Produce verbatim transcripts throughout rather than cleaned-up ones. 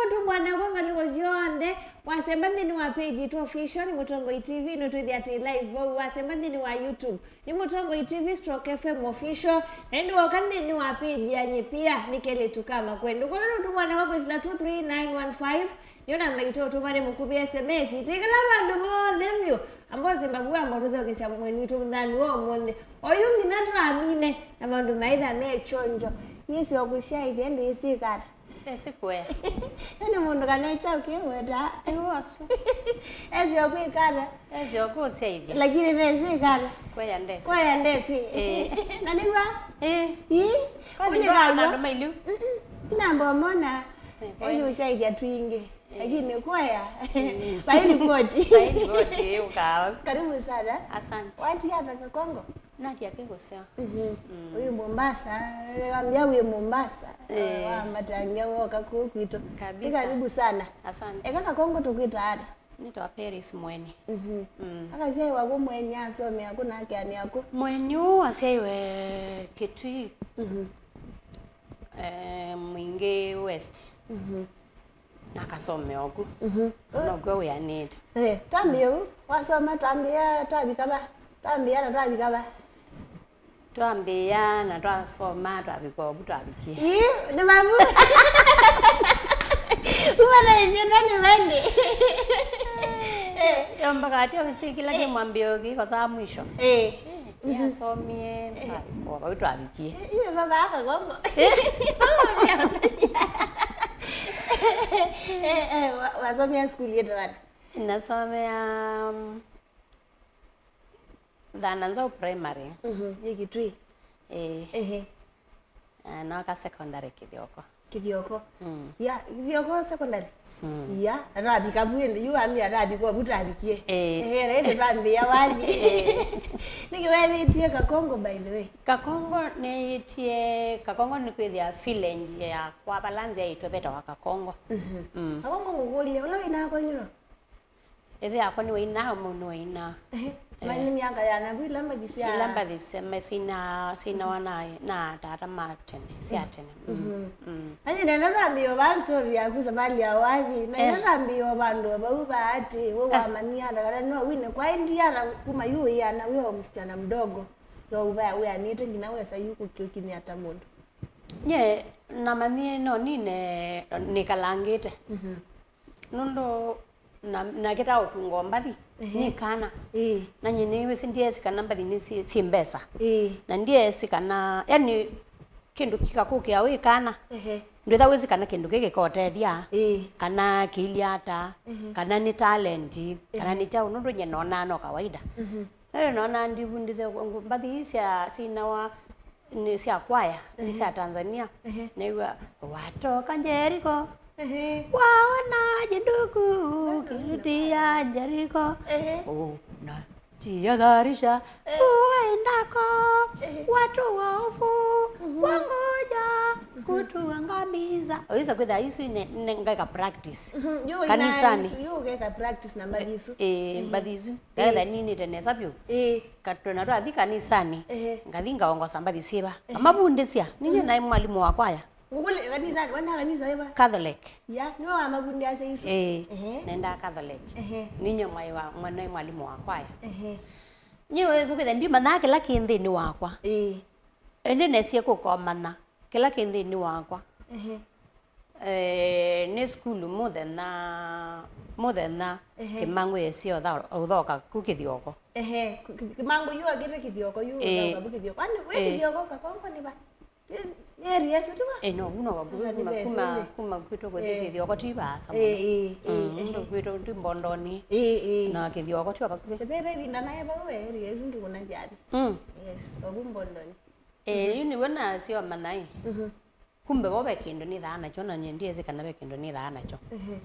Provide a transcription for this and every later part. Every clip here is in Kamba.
Ũtũmwana kwa ngalĩko syonthe, wasemba nthĩnĩ wa page itũ official nĩ Mũtongoi T V, nũtwĩthĩa twĩ live vau. Wasemba nthĩnĩ wa YouTube nĩ Mũtongoi T V stroke F M official, na ĩndĩ woka nthĩnĩ wa page ya Nyipia nĩ Kelĩtu ka Makwendũ. Kũla nũtũmwana kwa kwĩsĩla two three nine one five, nĩyo namba itũ, ũtũmane mũkuvĩ S M S. Twĩ kĩla vandũ vonthe vyũ, amba ũsemba vu amba ũtũthokesya mwĩĩtu witũ mũthanu wa ũmũnthĩ. Oyu nginya twamine na maũndũ maitha me chonjo. Yĩsĩ okũsyaithya ndĩsĩkana. Esi kuea. Ĩndĩ mũndũ kana kyaũ kĩweta. Ĩu asu. Esi okwĩkana. Esi okusyaithya. Lakini nesi kana. Kuea ndesi. Kuea ndesi. Eh. Na nĩw'a? Eh. Ii. Kwani ndona andũ mailiu? Mm-mm. Tinamba mona. Eh, esi kwani? Usyaithya twingĩ. Eh. Lakini kuea. Mm. Vai ripoti. Vai ripoti, eh, ũkawa. Karibu sana. Asante. Watiata Kakongo? Natia kĩkũseo. Mhm. Mm. Wĩ Mombasa, wambia wĩ Mombasa. Eh. Wambatangia woka kũu kwitũ. Kabisa. Ni karibu sana. Asante. Eka Kakongo tũkwĩta ata? Nĩtawa Paris Mweni. Mhm. Mm. Akasyaiwa kũ Mweni, asomea kũ na akeanĩa kũ? Mweni ũũ asyaiwe Kitui. Mhm. Eh, Mwingi West. Mhm. Nakasomea oku. Mhm. Nokw'o wĩanĩte. Eh, twambie u, wasoma twambia twavika va? Twambia na twavika va? Twambĩĩa na twasoma, twavika ovu twavikie. Ii, nĩ mavu. Kuma na isyĩtwa nĩ vendi. Eh. Yo mpaka atĩ ũsi kĩla kĩ mwambĩo kĩkosaa mwisho. Eh. Eh, yasomie, twavika o vau twavikie. Iwe baba aka gongo. Eh, eh, wa- wasomea skuli yetu wana? Nasomea, um, Thana Nzau Primary. Mhm, yĩ Kitui. Ĩĩ. Ehe. Ah, noka secondary Kithioko. Kithioko. Mm. Ya, Kithioko secondary? Mm. Ya, aravika vu ĩndĩ, yu ambia aravika ovu tavikie. Ĩĩ. Ehe, na ĩndĩ vambia wathi. Ĩĩ. Nĩkĩ wethĩtie Kakongo, by the way? Kakongo nĩyĩtie, Kakongo nĩ kwĩthĩa village ya kwa vala nzĩa itwe vetawa Kakongo. Mhm. Mm. Kakongo ngũkũlye, ũla wĩnakwa nyuo? Ĩthe yakwa nĩwainaa, ũmau nĩwainaa. Ehe. Eh. Mani myaka ya navu ila mbathi sya ila mbathi sya- me- sina sinawa na na tata ma tene, sya tene. Mm. Mhm. Mm. Anyi nenda twambie vaa story yaku, safari ya wathi. Na eh, nenda twambie vandũ vau vaati, we wamanyia ata kana no wine kwa India na kuma yu yana we msichana mdogo. Yo ubaya we anite ngina wesa yu kukiukinya ta mũndũ. Nye namanyie no nine nikalangite. Mhm. Nũndũ na- nakĩtaa ũtunga o mbathi, ehe, nĩ kana. Ĩĩ. Na nyie nĩwĩsĩ ndyeesĩ kana mbathi nĩ syĩ- syĩ mbesa. Ĩĩ. Na ndyeesĩ kana, yani, kĩndũ kĩkakũkĩa wĩ kana. Ehe. Ndwĩtha wĩsĩ kana kĩndũ kĩĩ kĩkotethya, ĩĩ, kana kĩilye ata, ehe, kana nĩ talent, kana, ehe, nĩ kyaũ, nũndũ nyie nonaa no kawaida. Mhm. Ĩĩ, nona ndivundisye ngu- mbathi ii sya sinawa nĩ sya kwaya, nĩ sya Tanzania. Ehe. Nĩw'a watoka Jeriko, ehe, waona jinduku kirutia Jeriko. Ehe. Unajihadharisha, ehe, uendako, ehe, watu waofu, mhm, wangoja, mhm, kutuangamiza. Oisa kwitha isu ine ne- ngaika practice. Mhm. Yu ina kanisani isu, yu ngaika practice na mbathi isu. Eh, mhm, mbathi isu. Ĩĩ. Ngetha ninĩte nesa vyũ. Ĩĩ. Katwena twathi kanisani. Ehe. Ngathi ngaongosa mbathi syĩva. Ehe. Ngamavundĩsya. Ninye, mhm, naĩ mwalimu wa kwaya. Ngũkũlye kanisani, wenda kanisa ĩva? Catholic. Ya, nĩwe wamavundĩasya isu? Ĩĩ. Ehe. Nendaa Catholic. Ehe. Ninye mwai wa mwana mwalimu wa kwaya. Ehe. Nye wĩsĩ kwĩtha ndimanyaa kĩla kĩ nthĩnĩ wakwa. Ĩĩ. Ĩndĩ nesie kũkomanya kĩla kĩ nthĩnĩ wakwa. Ehe. Eh, nĩ sukulu mũthenya, mũthenya, ehe, Kĩmangũ yĩsie ũtha- ũthoka ku Kĩthioko. Ehe, ku- ki- Kĩmangũ yu akĩte Kĩthioko yu, eh, ũthoka ku Kĩthioko. Kwani wĩ, eh, Kĩthioko Kakongo nĩ va? Nĩ- nĩ area ĩsu tu va? Eh, no, vuno vakuvĩ. Sasa kuma, nĩ kuma, kuma kwitũ kũthi, eh, Kĩthioko ti vaasa mũno. Eh, eh, eh, mm, ehe. Ndio kwitũ ti Mbondoni. Eh, eh. Na Kĩthioko ti vakuvĩ. Ĩvĩvĩ vinda naye vau, eh, area ĩsu ndikũna njathi. Mm. Yes, ovu Mbondoni. Eh, mhm, yu nĩw'o nasie ũmanya ĩ. Mhm. Kumbe vo ve kĩndũ nĩthaa nakyo, na nyie ndyĩsĩ kana ve kĩndũ nĩthaa nakyo. Ehe.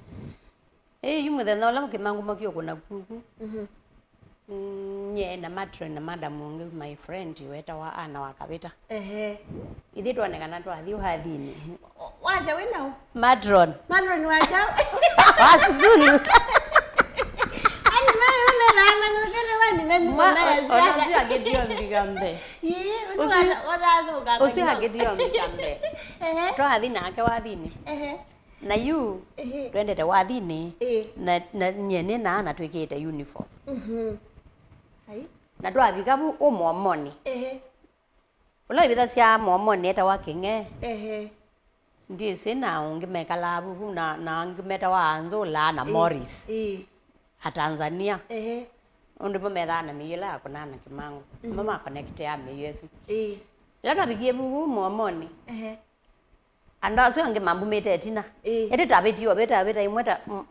Ĩ, yu mũthenya ũla Kĩmangũ makiũkũna kuku. Mhm. Mm, nyie na matron na madam ũngĩ, my friend, wetawa Ana wa Kavĩta. Ehe. Ithyĩ twonekana twathi wathinĩ. O- wasya wĩ naũ? Matron. Matron wa kyaũ? Wa sukulu. Ani maĩ ũmethana na ũkene wani na nyumba. Mwa- naye o- ona siasa. Ũsu akĩtio mbika mbee. Ii, ũsu ũsu- wa- ũthathũka ũsu akĩtio mbika mbee. Ehe. Twathi nake wathinĩ. Ehe. Na yu, ehe, twendete wathinĩ, ĩĩ, na, na nyie nĩ na ana twĩkĩĩte uniform. Mhm. Ai. Na twavika vu ũ mũomonĩ. Ehe. Ũla wĩvithasya mũomonĩ etawa Kĩng'e. Ehe. Ndyĩsĩ na ũngĩ mekalaa vuvu na, na angĩ metawa Anzũla na, ĩĩ, Morris. Ĩĩ. Atanzania. Ehe. Ũndũ mo methaa na mĩio ĩla yakũnaa na kĩmangũ. Mhm. Mo makonektea mĩio ĩsu. Ĩĩ. Ĩla twavikie vuvu mũomonĩ. Ehe. Andũ asu angĩ mambumĩte ĩtina. Ĩĩ. Ĩndĩ tavĩtie ovĩta, avĩta ĩmwe ta, m-,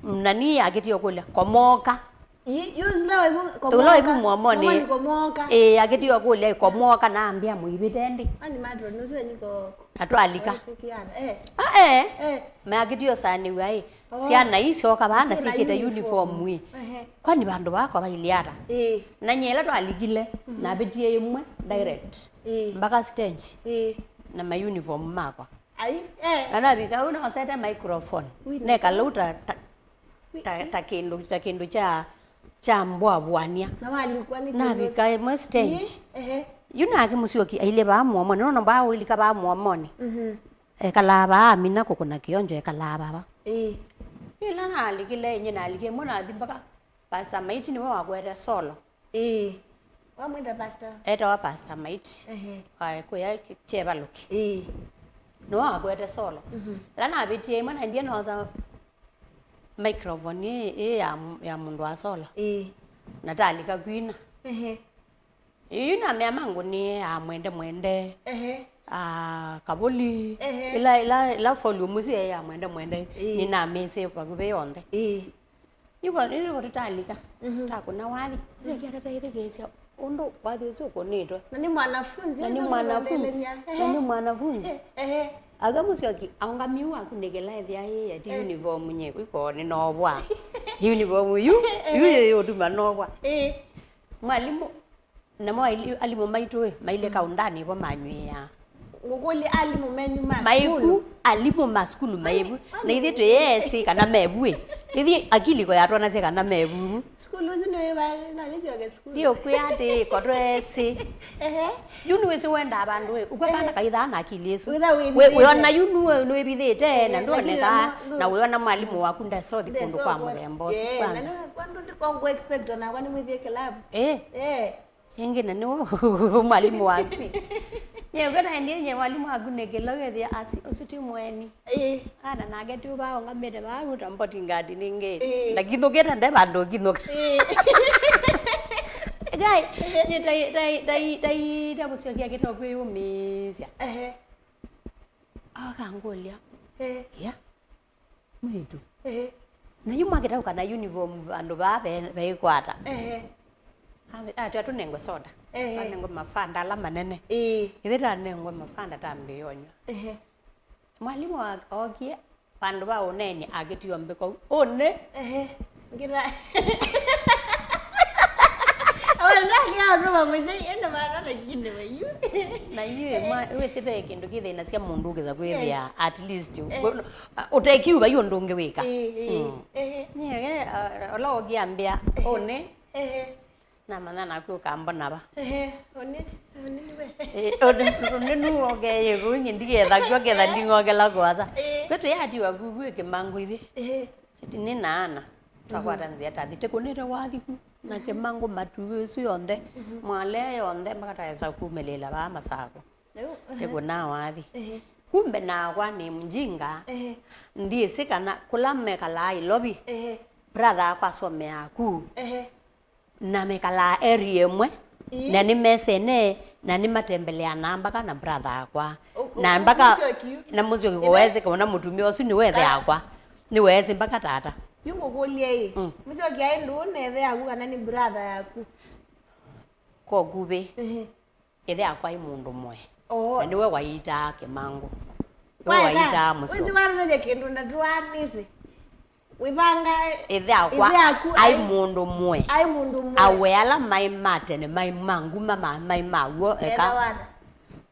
m-, nani akĩtie kũlya, komooka. Ĩ, yu ũla waivu, ũla waivu komooka, mũomonĩ. Mũomonĩ komooka. Ĩĩ, akĩtie kũlya, komooka, na ambĩa mũivĩte ndĩ. Ani matwa nusu enyi ko. Na twalika. Sikiana. Eh. Ah, eh. Eh. Meakĩtie ũsanĩw'a ĩ. Oh. Syana ii syoka vaa na syĩkĩte uniform ĩ. Ehe. Kwani vandũ vaa kwa vailye ata? Ĩĩ. Na nyie ĩla twalikile, mhm, navĩtie ĩmwe direct. Ĩĩ. Mbaka stage. Ĩĩ. Na ma uniform makwa. Ai, eh. Na navika u nosete microphone. Ui, neka lou ta, ta, ta, ta kĩndũ, ta kĩndũ kya, kya mbwavũania. Na walikwa nĩ kĩndũ. Navika ĩmwe stage. Ĩĩ, ehe. Yu nake Mũsyoki ailye vaa mũomonĩ. Nona mbaa ũilika vaa mũomonĩ. Mhm. Ekalaa vaa amina kũkũna kĩonjo ekalaa vava. Ĩĩ. Ĩla nalikile, inye nalikie mwe nathi mpaka Pastor Maiti nĩwe wakwete solo. Ĩĩ. Wamwĩta Pastor? Etawa Pastor Maiti. Ehe. Wa kũya Kyevalũki. Ĩĩ. Nĩwe wakwete solo. Mhm. Ĩla navĩtie ĩmwe na ndiye noosa microphone ĩĩ, ĩĩ ya, ya mũndũ wa solo. Ĩĩ. Na talika kwina. Ehe. Yu namea mangũnie ya mwende mwende. Ehe. Ah, kavuli. Ehe. Ila, ila, ila volume isu yaĩ ya mwende mwende. Ĩĩ. Nĩnamĩsĩ vakuvĩ yonthe. Ĩĩ. Nĩko, nĩko tũtalika. Mhm. Takũna wathi. Syoki atataithĩkĩĩsya ũndũ wathi ũsu ũkũnĩtwe. Na nĩ mwanafunzi, na nĩ ũsu mwanafunzi. Nĩwendelea. Na nĩ mwanafunzi. Ehe. Aka Mũsyoki, aũngamiu wakunĩkĩla ethĩa ĩĩ ati, eh, uniform nye, iko nĩnovwa. Uniform yu, yu yĩũtuma novwa. Ĩĩ. Mwalimũ, namo ali-, alimũ maitũ ĩ, mailye, mm, kaũndanĩ vo manyw'ĩaa. Ngũkũlye alimũ menyu ma sukulu? Maivu, alimũ ma sukulu maivu. Ai, na ithyĩ twĩyeesĩ kana mevu ĩ. Ithyĩ akili ko yatwanasya kana mevu vu. Sukulu isu nĩwĩva, na nĩsyoke sukulu. Ndiũkwĩa atĩ, ko tweesĩ. Ehe. Yu nĩwĩsĩ wendaa vandũ ĩ, ũkwekana, ehe, kaithaa na akili ĩsu. Wĩtha wĩvithĩte. Wĩ-, wĩona yu nũ-, nũĩvithĩte, eh, na lakini ndũoneka, no, no, na wĩona mwalimũ waku ndesothi kũndũ kwa, ndesothi mũthemba ũsu, eh, kwanza. Na nĩ, kwa ndũ ndĩkongo expect onakwa nĩmwĩthĩe kĩlavu. Eh. Eh. Ĩngĩ na nĩwe mwalimũ waku. Nyie ũkwĩta endie nye mwalimũ waku nĩ kĩla wĩthĩa asi, ũsu ti mũeni. Ĩĩ. Ana nake tu vaa ũngamĩte vaa, ũta mboti ngati ningĩ. Ĩĩ. Ndakithũkĩte nde vandũ ũkithũka. Ĩĩ. Ngai, nyie tai, tai, tai, tai, tai mũsyokia kĩtoo kwĩyũmĩĩsya. Ehe. Akangũlya. Ehe. Ya. Mwĩĩtu. Ehe. Na yu mwakĩtaũka na uniform vandũ vaa ve-, veĩkwata. Ehe. Ave-, atwĩa tũnengwe soda. Ehe. Twanengwe mafanda ala manene. Ĩĩ. Ithe tanengwe mafanda tambĩĩa ũnyw'a. Ehe. Mwalimũ wa-, ookie, vandũ va ũneeni akĩtiwa mbĩko ũnĩ. Ehe. Ngira. Awa ndaki ya ndo mamwezi ende mara na kinde wa yu. Na yu mwa wĩsĩ ve kĩndũ kĩthĩnasya mũndũ ũkĩtha kwĩthĩa, yes, at least. Eh. Ũtekiuva yu ũndũ ũngĩ wĩka. Ĩĩ, ĩĩ. Mm. Ehe. Nyie, uh, ola ũngĩambĩa, ehe, ũnĩ. Ehe. Namanya naku ũkambona va. Ehe, ũnĩ, ũnĩ nĩwe. Eh, ũnĩ, ũnĩ nũwongeye kũu, nyie ndiketha kw'o ketha nding'okela kũasa. Eh. Kwetu yatiwa kuku ĩkĩmangũ ithi. Eh. Nĩ na ana. Twakwata, mhm, nzĩa tathi. Tĩkũnĩte wathi ku. Na, mhm, kĩmangũ matuĩ ĩsu yonthe. Mhm. Mwale yonthe, mpaka twaesa kumĩlĩĩla vaa Masako. Rĩu, ehe. Tĩkũnaa wathi. Ehe. Kumbe nakwa nĩ mjinga. Ehe. Ndyĩsĩ kana kũla mekalaa Ilovi. Ehe. Brother akwa asomeaa ku. Ehe. Na mekalaa area ĩmwe, ĩĩ, na nĩmesene, na nĩmatembeleanaa mpaka na brother akwa. Ũkũ-, na mpaka Mũsyoki yu? Na Mũsyoki ĩla kũwesĩ kana mũtumĩa ũsu nĩwe ĩthe, ah, akwa. Nĩwesĩ mpaka tata. Yu ngũkũlye ĩ, mm, Mũsyoki aĩ ndũũ na ĩthe yaku kana nĩ brother yaku? Kokuvĩ. Ehe. Ĩthe akwa aĩ mũndũ mũe. Oo. Na nĩwe waitaa kĩmangũ. Nĩwe waitaa mũsyo. Wĩsĩ wanũnĩthya kĩndũ ndatũanĩsĩ. Wĩvanga ĩthe akwa, ĩthe aku aĩ, aĩ mũndũ mũe. Aĩ mũndũ mũe. Awe ala maĩ ma tene, maĩ ma nguma, ma, maĩ ma w'o, eka. Wana.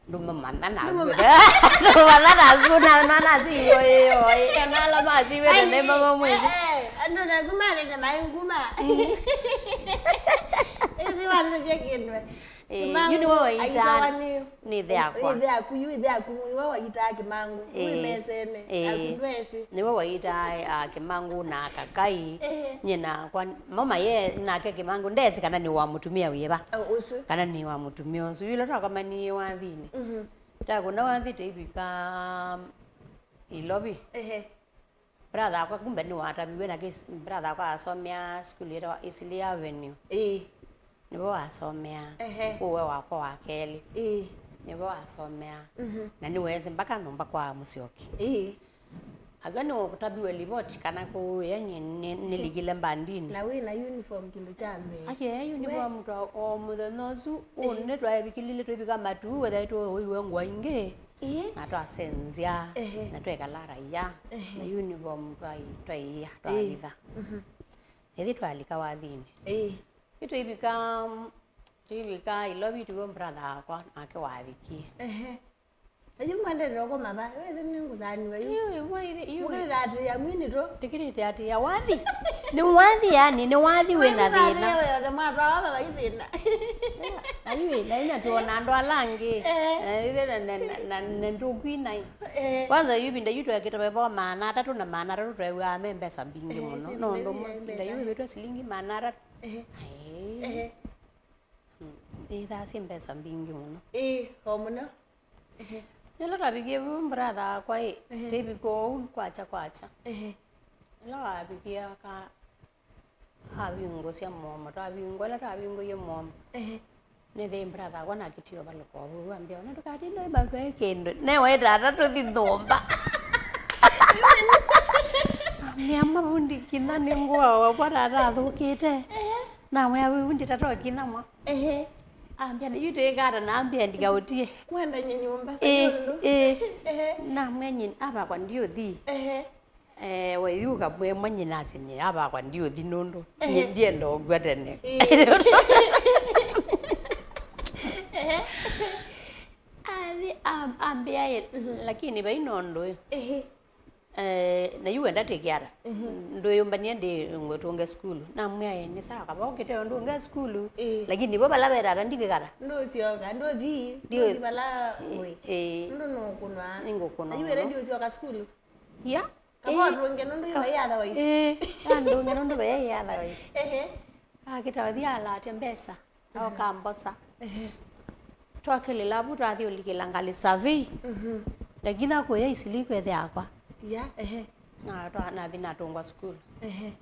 Ndũmamanya naku. Ndũmamanya naku, na, na, na, si yo, yo, yo. Ena ala masiwe tene, mama mwezi. Eh, eh, andũ naku manene maĩ nguma. Mm. Ĩsĩ wanũnĩthya kĩndũ. Ĩĩ, yu nĩwe waitaa nĩ ĩthe yakwa. Ĩthe yaku, yu ĩthe yaku nĩwe waitaa Kĩmangũ. Ĩĩ. Wĩ mesene, ĩĩ, aku ndwesĩ. Nĩwe waitaa, ah, Kĩmangũ na Kakai. Ĩĩ. Nyie nakwa, mama ye nake Kĩmangũ ndesĩ kana nĩ wa mũtumĩa wĩva. Ũ-, ũsu. Kana nĩ wa mũtumĩa ũsu. Yu ĩla twakomanie wathinĩ. Mhm. Twakũna wathi tũivika Ilovi. Ehe. Brother wakwa kumbe nĩwataviw'e na kĩs-, brother wakwa asomea sukulu yĩtawa Eastleigh Avenue. Ĩĩ. Nĩvo wasomeaa. Ehe. Kũu we wakwa wa kelĩ. Ĩĩ. Nĩvo wasomeaa. Mhm. Na nĩweesĩ mpaka nyũmba kwa Mũsyoki. Ĩĩ. Akw'a nĩwataviw'e livoti kana kũu ĩa nyie nĩ-, nĩlikile mbandinĩ. Na wĩ na uniform kĩndũ kya mbee. Aye uniform twa o mũthenya ũsu, ĩĩ, ũnĩ twaevikilile twĩvika matu, wethaĩtwe ũiwe ngũa ingĩ. Ĩĩ. Na twasenzya, ehe, na twekala raia, ehe, na uniform twai-, twaiĩa, ĩĩ, twavitha. Mhm. Ĩthi twalika wathinĩ. Ĩĩ. Yu tũivika, tũivika Ilovi tuo brother wakwa nake wavikie. Ehe. Ayu mwendete ũkoma va? Wĩsĩ nĩngũsaniwa yu. Yu, yu, yu. Mũkĩrĩte atĩ ya mwini tu. Ndĩkĩrĩte atĩ ya wathi. Nĩ wathi yani, nĩ wathi wĩ na thĩna. Wĩ na thĩna, wĩ na thĩna, mwatwawa va vai thĩna. Na yu, na inya tuona andũ ala angĩ. Eh. Eh, ithe na, na, na, na, na ndũkwina. Eh. Kwanza yu ĩvinda yu twekĩte veva maana atatũ na maana atatũ tweew'aa me mbesa mbingĩ, eh, mũno. Si no ndũ mbingĩ, mbesa. Ĩvinda yu ĩvĩtwe silingi maana atatũ. Eh. Ai. Eh. Mm, ĩthaa syĩ mbesa mbingĩ mũno. Ĩĩ, o mũno. Ehe. Ĩla twavikie vu brother wakwa ĩ, ehe, twĩvika ũu kwakya kwakya. Ehe. Ĩla wavikie aka-, avingũsya mũomo, twavingũa, ĩla twavingũie mũomo. Ehe. Nĩthĩ brother wakwa nakĩtie ũvalũka ũvu, ambĩa, "Ona ndũkatinde ũimakwe kĩndũ." Newaĩta ata tũthi nyũmba. Nĩama vundi kina nĩ ngũa wakwa tata athũkĩte. Ehe. Namwĩa, "Wĩu nditatoa kina mwa." Ehe. Ambĩa, "Yu twĩkata na ambĩa ndikaũtie." Kwendany'a nyũmba. Ĩĩ, ĩĩ. Ehe. Namwĩa, "Nyini, avakwa ndiũthi." Ehe. Eh, weyuka mwe mwa nyinasi ni avakwa ndiũthi nũndũ. Ehe. Ndienda ũkw'a tene. Ĩĩ. Ehe. Athi, am-, ambĩa ĩ, mhm, lakini vai nũndũ ĩ. Ehe. Eh, na yu wenda twĩke ata? Mhm. Ndwĩyũmbanie ndi ngũtũnge sukulu. Namwĩa, "Ĩ, nĩ sawa, kava ũkĩte ũndũ ũnge sukulu." Ĩĩ. Lakini vo vala ve tata ndikwĩkata. Ndũsyoka, ndũthi, ndũthi vala ũĩ. Ĩĩ. Ndũ nũkũnwa. Nĩngũkũnwa. Na yu wĩra mũno. Ndiũsyoka sukulu. Ya. Kava ũndũ ũnge nũndũ yu vai otherwise. Ĩĩ, ya ndũnge nũndũ vai otherwise. Ehe. Akĩta ũthi alaatya mbesa. Oka mbosa. Ehe. Twakĩlĩla vu twathi ũlikĩla ngalĩ survey. Mhm. Ndakinya kũya isili kwĩthĩa yakwa. Ya, ehe. Na twa-, nathi natũngwa sukulu. Ehe.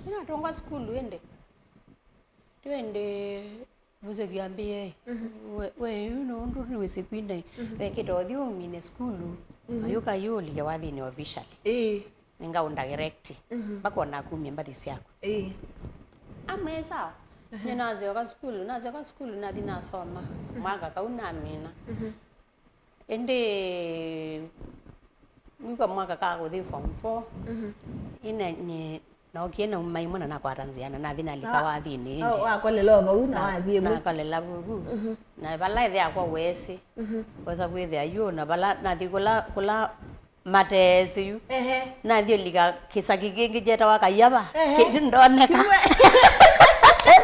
Natũngwa sukulu ĩndĩ. Twĩndĩ Mũsyoki ambĩie, mhm, we, we yu nũndũ nĩwĩsĩ kwina, mhm, wekĩte ũthi ũmine sukulu, mhm, na yũka yu ũlike wathinĩ officially. Ĩĩ. Nĩngaũndirect. Mhm. Mpaka ona kumya mbathi syaku. Ĩĩ. Amwĩa sawa. Ehe. Nĩnasyoka sukulu, nasyoka sukulu nathi nasoma. Mhm. Mwaka kau namina. Mhm. Ĩndĩ mwika mwaka ka kũthi form four, mhm, ĩna nye-, nookie nauma ĩmwe na nakwata nzĩa na nathi nalika wathinĩ ĩndĩ. Ah, wakolela o vau na wathi ĩmwe. Nakolela vu. Mhm. Na vala ĩthe yakwa weesĩ, mhm, wesa kwĩthĩa yu, na vala nathi kũla, kũla mateesĩ yu. Ehe. Nathi ũlika kĩsaki kĩngĩ kyetawa Kayava. Ehe. Kĩndũ ndoneka. Iwe.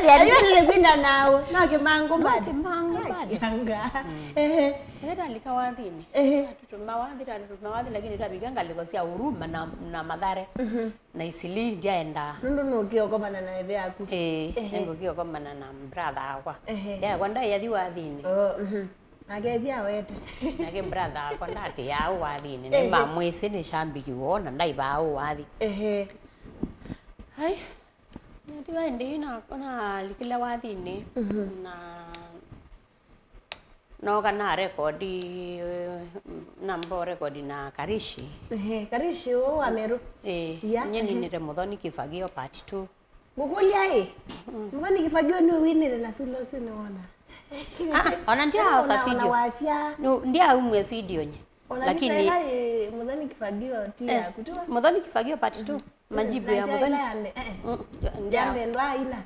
Ayo nĩkwinda nao. No Kĩmangũ bado. No Kĩmangũ bado. Yanga. Mm. Ehe. Ĩla ndalika wathinĩ. Ehe. Tũtũma wathi, tũtũma wathi, lakini twavika ngalĩko sya Huruma na, na Mathare. Mhm. Na isili ndyaendaa. Nũndũ nũkĩokomana na ĩthe yaku. Ĩĩ, ehe, nĩngũkĩokomana na brother wakwa. Ehe. Yakwa ndaiathi wathinĩ. Oh, mhm. Nake ĩthe awete. Nake brother wakwa ndatĩaa ũwathinĩ. Ehe. Nĩmamwĩsĩ nĩ shambiki woo na ndaivaa ũwathi. Ehe. Ai. Natiwa ĩndĩ na, nalikile wathinĩ. Mhm. Na nooka na record, eh, namba record na Karishi. Ehe, Karishi ũũ wa Meru. Eh, ya, nye, ehe, ninĩte Mũthoni Kĩfagio part two. Ngũkũlya ĩ, mm, Mũthoni Kĩfagio nĩ winĩte na sula ũsu nĩwona? Ah, ona ndiaosa video. Ona wasya. Ndiaumwe video nye. Ona lakini ĩla ĩ Mũthoni Kĩfagio ti, eh, yaku tu. Mũthoni Kĩfagio part two. Mhm. Majibu ya Mũthoni. Mm, ya mbendwa aina.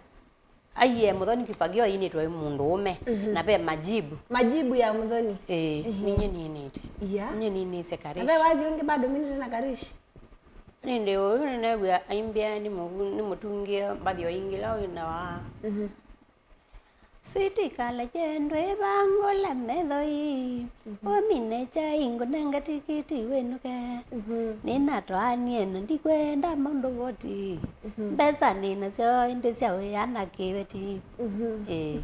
Aiye, Mũthoni Kĩfagio ainĩtwe mũndũũme, mhm, na ve majibu. Majibu ya Mũthoni. Ĩĩ, mhm, ninye ninĩte. Ya. Ninye ninĩsye Karishi. Na ve wathi ũngĩ bado minĩte na Karishi? Nĩndĩ ũyũ nĩnew'a aimbĩa nĩmũtungie mbathi o ingĩ ila ũinawa. Mhm. Switi kala kyendwa ĩvangũla metho ii. Mhm. Ũmine kyai ngũnenga tikiti wĩnũke. Mhm. Nĩnatwaanie na ndikwenda maũndũ voti. Mhm. Mbesa nĩ nasyo ĩndĩ sya wĩana kĩveti. Mhm. Ĩĩ.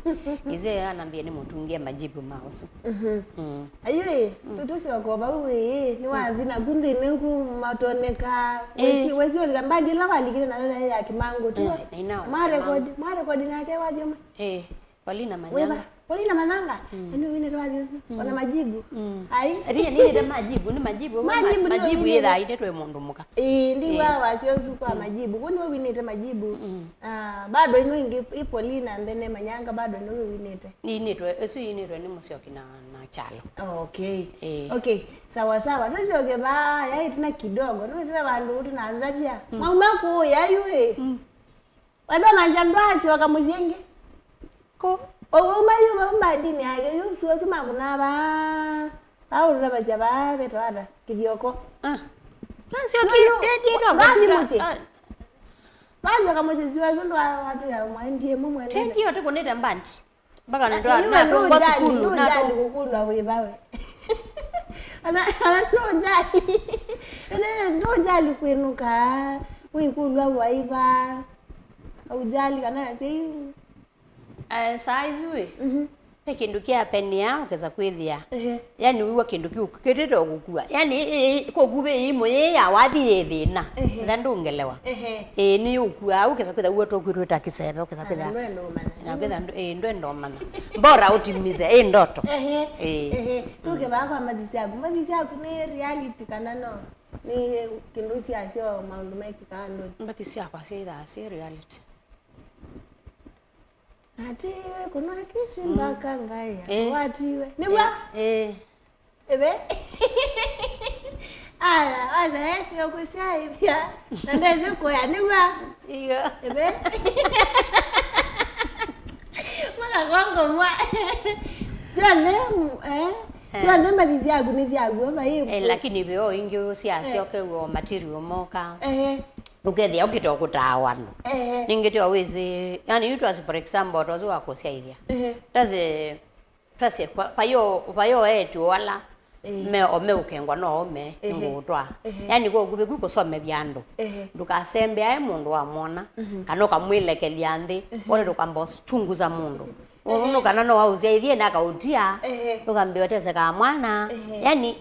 Isyo yanambie nĩ mũtungie majibu ma ũsu. Mhm. Mm. Ayui, mm, tũtũsyoka vau ĩĩ, nĩwathi naku nthĩnĩ ku matoneka. Ĩĩ. Wesi, wesi ũlika mbandi ĩla walikile nayo yaĩ ya Kĩmangũ, tiwe? Eh, nĩnaona Mwarekodi, Kĩmangũ. Mwarekodi nake wathiũma? Ĩĩ. Paulina Manyanga. Wĩva? Paulina Manyanga? Mm. Enu wĩnĩte wathi ũsu? Mm. Ona majibu? Mm. Ai. Ati nĩnĩte majibu, nĩ majibu. Majibu nĩ majibu wĩnĩte. Yĩthaa ite twĩ mũndũ mũka. Ĩĩ, ndiwa, eh, wasya ũsu kwa, mm, majibu. Kwani we wĩnĩte majibu? Mm. Ah, bado ĩno ĩngĩ, ĩ Paulina Mbene Manyanga, bado nĩwe wĩnĩte. Ĩnĩtwe, ĩsu ĩnĩtwe nĩ Mũsyoki na, na Kyalo. Okay. Eh. Okay. Sawa sawa. Tũsyoke vaa, yaĩ tuna kidogo. Nũsĩve vandũ tũnatavya. Mm. Mauma kũũ, yayu ĩ? Mm. Wendo na nja ndwasyoka mũsyĩ ĩngĩ? Kũ? Ũuma yu, ũuma ndini yake, yu suo su makũnaa vaa. Vaa ũtũtavasya vaa vetwa ata? Kĩthyoko. Ah. Nasyokie, yu, yu, tendi ndo vathi kũndra, mũsyĩ. Ah. Vasyoka mũsyĩ suo su ndwa watu ya mwendi ĩmwe mwene. Tendi yo tũkũnĩte mbandi. Mpaka ndo, yu natũngwa nũjali, sukulu, nũjali natũ- kũkulwa wĩva we. Ana, ana nũjali. Ana nũjali kwĩnũka. Wĩkulwa waiva. Aujali kana yasei. Eh, saa isu ĩ. Mhm. Ve kĩndũ kĩapenia ũkesa kwĩthĩa. Ehe. Yani wĩw'a kĩndũ kĩu kĩtĩte ũkũkua. Yani ĩ, ĩ, kũkuvĩ ĩimũ yĩĩ ya wathi yĩ thĩna. Ehe. Etha ndũngelewa. Ehe. Ĩĩ, nĩ ũkuaa, ũkesa kwĩtha uo tũkwĩ twĩta kĩseve, ũkesa kwĩtha. Na ndwenda ũmanya. Na kwĩtha ndũ-, ĩĩ, ndwenda ũmanya. Mbora ũtimize, ĩ ndoto. Ehe. Ĩĩ. Ehe. Tũke vaa kwa mbathi syaku. Mbathi syaku nĩ reality kana no? Nĩ kĩndũ syasyo maũndũ mekĩkaa andũ. Mbathi syakwa syĩthaa syĩ reality. Natiwe kũnwa kĩsi, mm, mpaka ngaya. Eh. Watiwe. Nĩw'a? Eh, eh. Ĩve? Aya, waza esi ũkũsyaĩthya. Na ndesĩ kũya, nĩw'a? Tiyo. Ĩve? Makakongo mwa. Syonthe, mm, eh? Eh. Syonthe mbathi syaku nĩ syaku, vai? Eh, lakini ve o ingĩ ũsyaasya, eh, ũkew'a o material moka. Eh. Ũkethĩa ũkĩte o kũtaawa andũ. Ehe. Ningĩ tyo wĩsĩ, yani, yu twasĩ, for example, tosu wa kũsyaĩthya. Ehe. Twasĩ, twasĩ, kwa, kwa yo, kwa yo etu ala, ehe, me, o meũkengwa no ome, ehe, nĩngũũtwaa. Ehe. Yani, kwa ũkuvĩ kũ kũsomethya andũ. Ehe. Ndũkasembeae mũndũ wamwona, mhm, kana ũkamwĩlekelya nthĩ, ehe, wone ndũkamba ũchunguza mũndũ. Ehe. Ũndũ kana no aũsyaĩthye na akaũtia, ehe, ndũkambĩa ũtesekaa mwana. Ehe. Yani,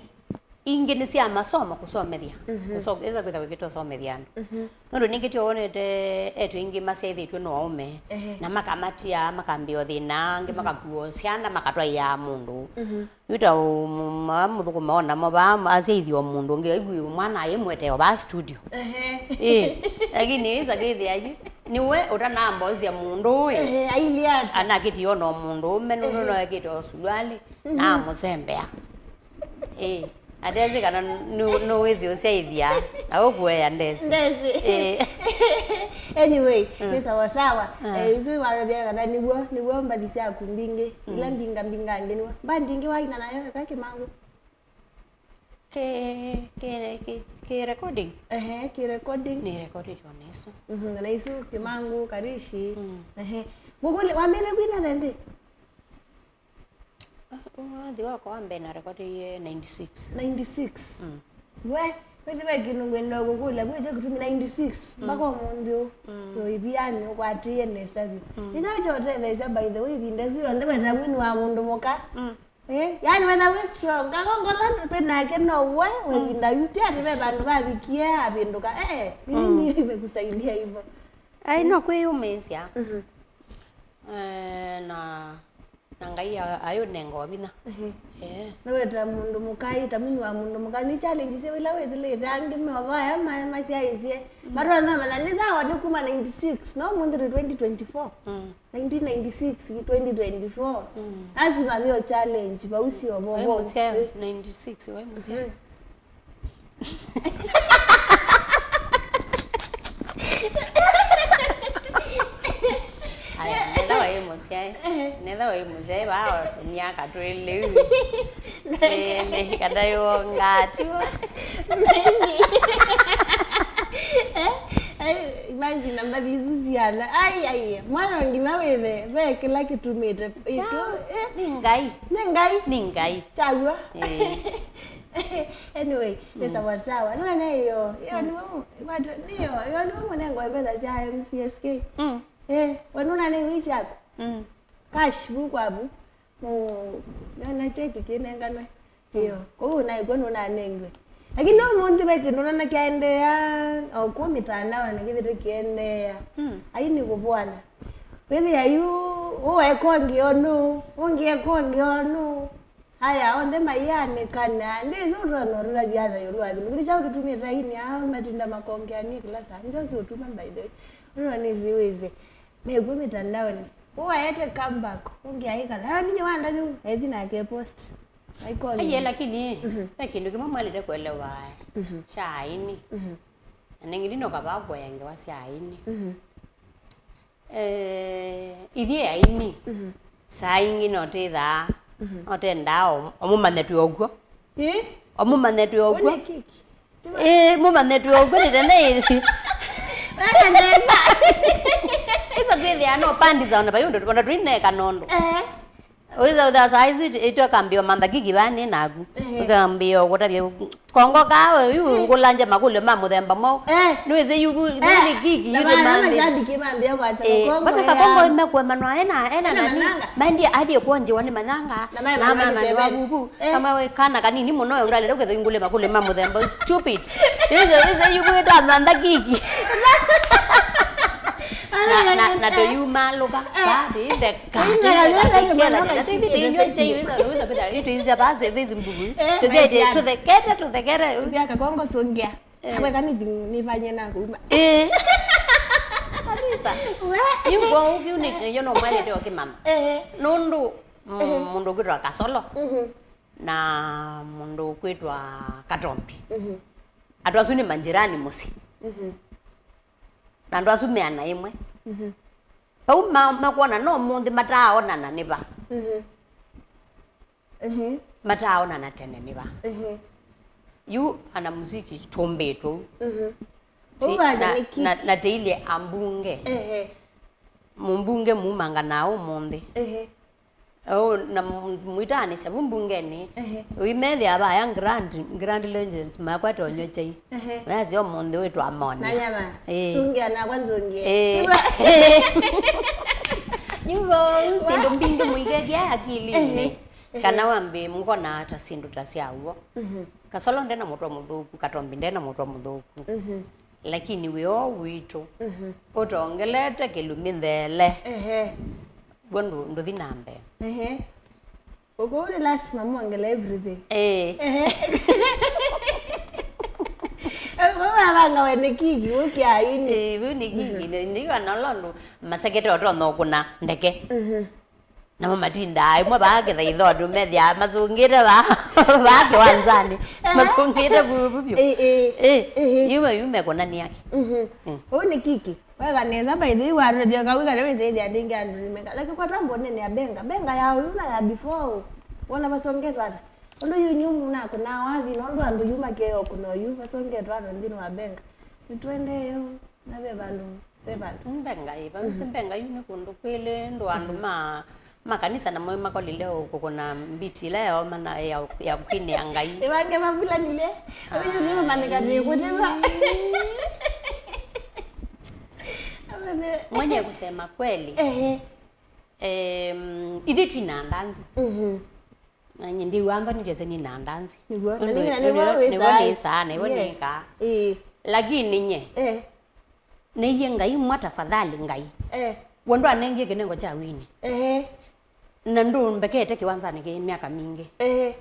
ingĩ nĩ sya masomo, kũsomethya. Mhm. Kũso-, ĩsa kwĩtha wĩkĩte ũsomethya andũ. Mhm. Nũndũ ningĩ tyo wonete etu aingĩ masyaĩthĩtw'e no aũme, ehe, na makamatia, makambĩa thĩna, angĩ, mhm, makakua syana, makatwaĩaa mũndũ. Mhm. Yu ta ũ-, mũ-, ma-, mũthũkũma o namo vaa, asyaĩthya o mũndũ ũngĩ, aigwĩ mwana ayĩmweteo vaa studio. Ehe. Ĩĩ, lakini ĩsa kĩthĩa yu, nĩwe ũtanamba ũsya mũndũ ũĩ. Ehe, ailyĩ ata? Anakĩtie o no mũndũ ũme, nũndũ, ehe, no ekĩte o suluali, mhm, na amũsembea. Ĩĩ, atesĩ kana nũ-, nũwĩsĩ ũsyaĩthya, na ũkũea ndesĩ. Ndesĩ. Ĩĩ. Anyway, mm, nĩ sawa sawa. Ah. Eh, isu warevya kana nĩw'o, nĩw'o mbathi syaku mbingĩ. Mm. Ila mbinga mbinga angĩ nĩw'o. Mbandi ingĩ waina nayo eka Kĩmangũ? Kĩ, kĩ, kĩ, kĩ recording? Ehe, kĩ recording. Nĩ recorded on isu. Mhm, na isu Kĩmangũ, Karishi. Mm. Ehe. Ngũkũlye, wambĩle kwina thendĩ? Wathi wakwa wa mbee narekotie ninety-six. Ninety-six? Mm. We, kwĩsĩ ve kĩndũ ngwenda kũkũlya, kwĩsĩ kĩtumi ninety-six, mm, mpaka ũmũnthĩ ũũ. Mm. Yo, ĩvianĩ ũkwatĩĩe nesa vyũ. Mm. Nĩkyo kyotetheesya, by the way, ĩvinda ĩsu yonthe weta mwini wa mũndũ mũka. Mm. Eh, yani wetha wĩ strong, kakongola twĩ nake no we, mm, ĩvinda yu, ti atĩ ve vandũ vavikie avĩndũka. Eh, eh, nini, mm, imekusaidia hivyo? Ai, no kwĩyũmĩĩsya. Mhm. Eh, na Na Ngai a-, ayũnenga o vinya. Ehe. Eh. Nĩweta mũndũ mũka ĩta mwini wa mũndũ mũka, nĩ challenge syĩva ila wĩsĩlĩte? Angĩ me o vaya ma-, masyaĩĩsye. Mm. Matonya manya nĩ sawa, nĩ kuma ninety-six, no ũmũnthĩ twĩ twenty twenty-four. Mm. Nineteen ninety-six, twenty twenty-four. Mm. Lazima veo challenge, vausi o vovo. Waĩ mũsyae, eh, ninety-six, waĩ mũsyae. Mhm. Aya, netha waĩ mũsyae. Ehe. Netha waĩ mũsyae, vaa o tũmyaka twĩlĩ. Ĩĩ, nĩ kana ĩwonga tu. Maybe. Eh? Ai, imagine mbathi isu syana. Ai, ai, mwana nginya wĩthe, ve kĩla kĩtumĩte. Kya, eh, nĩ Ngai. Nĩ Ngai. Nĩ Ngai. Kyaw'o. Eh. Anyway, nĩ sawa sawa. Nĩwene yo. Yo nĩ wamũ-, kwata, nĩ yo. Yo nĩ wamũnengo mbesa sya M C S K. Mm. Eh, we nũnanengiwe syaku? Mm. Cash vu kwa vu. Mm, nona cheki kĩnenganwe. Ĩyo. Kwoou naĩ kw'o nũnanengiwe. Lakini ũmũnthĩ ve kĩndũ nona kyaendeea o kũu mĩtandaonĩ kĩthĩte kĩendeea. Mm. Aini kũvũana. Wĩthĩa yu, ũũ eka ũngĩ o nũũ, ũngĩ eka ũngĩ o nũũ. Aya, onthe maianĩkana. Ndĩsĩ ũtonya ũtũtavya ata ĩũlũ wa kĩndũ kĩu. Nĩ kyaũ kĩtumĩte aini aa matinda makongeanĩ kĩla saa? Nĩ kyaũ kĩũtuma, by the way? Nũndũ nĩsĩ wĩsĩ. Mekw'o mĩtandaonĩ. Ũũ aete comeback. Ũngĩ aikala. Aya, ninye wanda kĩu. Ethi nake post. Aikoni. Aiye, lakini, mhm, ve kĩndũ kĩmwe mwaĩlĩte kũelewa, mhm, kya aini. Mhm. Na nengĩ ndinoka vaa kũea ngewa sya aini. Mhm. Eh, ithyĩ aini, mhm, saa ingĩ no twĩthaa, mhm, no twendaa o, o mũmanye twĩ o kw'o. Ĩ? O mũmanye twĩ o kw'o. Ũnĩ kiki. Ĩ, mũmanye twĩ o kw'o nĩ tene ĩĩ. Weka nesa. Iso twĩthĩaa no pandi za ona vai ũndũ, ona tũineka nũndũ. Eh. Ũiza ũtha saa isu ĩtwe kambio mantha kiki vaa nĩ naku. Ehe. Ũkambio kũtavya kongo kawe yu, eh, ngũlangya makũlyo ma mũthemba mwaũ. Eh. Nĩwĩsĩ yu, eh, nĩ kiki na yu maana tũmanthe. Mashabiki mambia kwa sababu, eh, kongo vata ya kakongo imekuwa manwa ena, ena ena nani? Manyanga. Maendie adie kuonjewa nĩ manyanga. Na maĩ na manyanga manywa seven. Vuvu. Eh. Kama we kana kanini mũno yo ndaleta kwetha ingũlye makũlyo ma mũthemba ũsu. Stupid. Nĩwĩsĩ, nĩwĩsĩ yu kwĩta mantha kiki. Na, na, na tũyumalũka. Eh. Vaa tũitheka. Tũitheka, tũitheka, tũitheka. Tũitheka, tũitheka. Tũitheka, tũitheka. Tũthekete, tũthekete. Tũthekete, tũthekete. Kakongo sũngĩa. Eh. Kamwe kani nĩvanye na kuma. Eh. Kabisa. We. Yu kwoou kĩu nĩ, nĩkyo no mwaĩlĩte ũkĩmanya. Eh. Nũndũ, mm, mũndũ ũkwĩtwa Kasolo. Mhm. Na mũndũ ũkwĩtwa Katombi. Mhm. Andũ asu nĩ manjirani mũsyĩ. Mhm. Na andũ asu meana ĩmwe. Mhm. Vau ma-, makwona no ũmũnthĩ mataaonana nĩ va. Mhm. Mhm. Mataaonana tene nĩ va. Mhm. Yu ana muziki tũmbĩtwe ũu. Mhm. Ti-, ũu aja na, nĩ kiki. Na, na tĩilye ambunge. Ehe. Mũmbunge mumanganaa ũmũnthĩ. Ehe. Ũu, na m-, mwĩtaanĩsya vu mbungenĩ. Ehe. Ũimethĩa vaya grand, grand legends makwata ũnywa chai. Ehe. Mayasya ũmũnthĩ wĩtwa moni. Manyama. Ĩĩ. Sũngĩa nakwa nzũngĩe. Ĩĩ. Nyuvo, syĩndũ mbingĩ mũikethya akilinĩ. Ehe. Ehe. Kana wambĩ mũkona ta syĩndũ ta sya w'o. Mhm. Kasolo ndena mũtwe mũthũku, Katombi ndena mũtwe mũthũku. Mhm. Lakini wĩ o witũ. Mhm. Ũtongelete kĩlumi nthele. Ehe. W'o ndũ-, ndũthi na mbee. Ehe. Ũkũũ nĩ lasima mwongele everything. Ĩĩ. Ehe. Ũkũũ wavanga we nĩ kiki, ũkĩa aini. Ĩĩ, vĩu nĩ kiki, mhm, nĩ, nĩ yu ana ũla ũndũ masekete ũtonya ũkũna ndeke. Mhm. Namo matindaa ĩmwe vaa kĩthaitho andũ methĩaa masũngĩte vaa, vaa kĩwanzanĩ. Ehe. Masũngĩte vuvu vyũ. Ĩĩ, ĩĩ. Ĩĩ. Ĩĩ. Yu me, yu mekũnanĩa. Mhm. Mm. Ũũ nĩ kiki. Weka nesa, by the way, warũlĩlya kau kana wĩsĩthya ndĩngĩ andũ nĩmeka. Lakini kwa tambo nene ya benga. Benga ya ũyu na ya before. Wona vasongetwe ata? Ũndũ yu nyumu nakũnaa wathi, nũndũ andũ yu makeo kũna ũyu vasongetwe ata nthĩnĩ wa benga. Nĩtũendee ũu, na ve vandũ, ve vandũ. Mm, benga ĩ, vamisi, mhm, benga yu nĩ kũndũ kwĩlĩ, ndũ andũ, mhm, ma makanisa namo makolile kũkũna mbiti ila yao mana ya, ya kwinĩa Ngai. Ĩvange mavulanile. Ũyu nĩ ũmanĩka nĩ kũtiwa. Mwenye kusema kweli. Ehe. Em, ithyĩ twĩ na ndanzi. Mhm. Na nyie ndiw'a nthoni kyese nĩ na ndanzi. Nĩw'o, na nĩw'o, nĩw'o nĩw'o wĩsaa. Nĩw'o nĩsaa, nĩw'o, yes, nĩkaa. Ĩĩ. Lakini nye. Eh. Nĩie Ngai mwa tafadhali Ngai. Eh. We ndwanengie kĩnengo kya wini. Ehe. Na ndũmbekete kĩwanzanĩ kĩĩ myaka mingĩ. Ehe.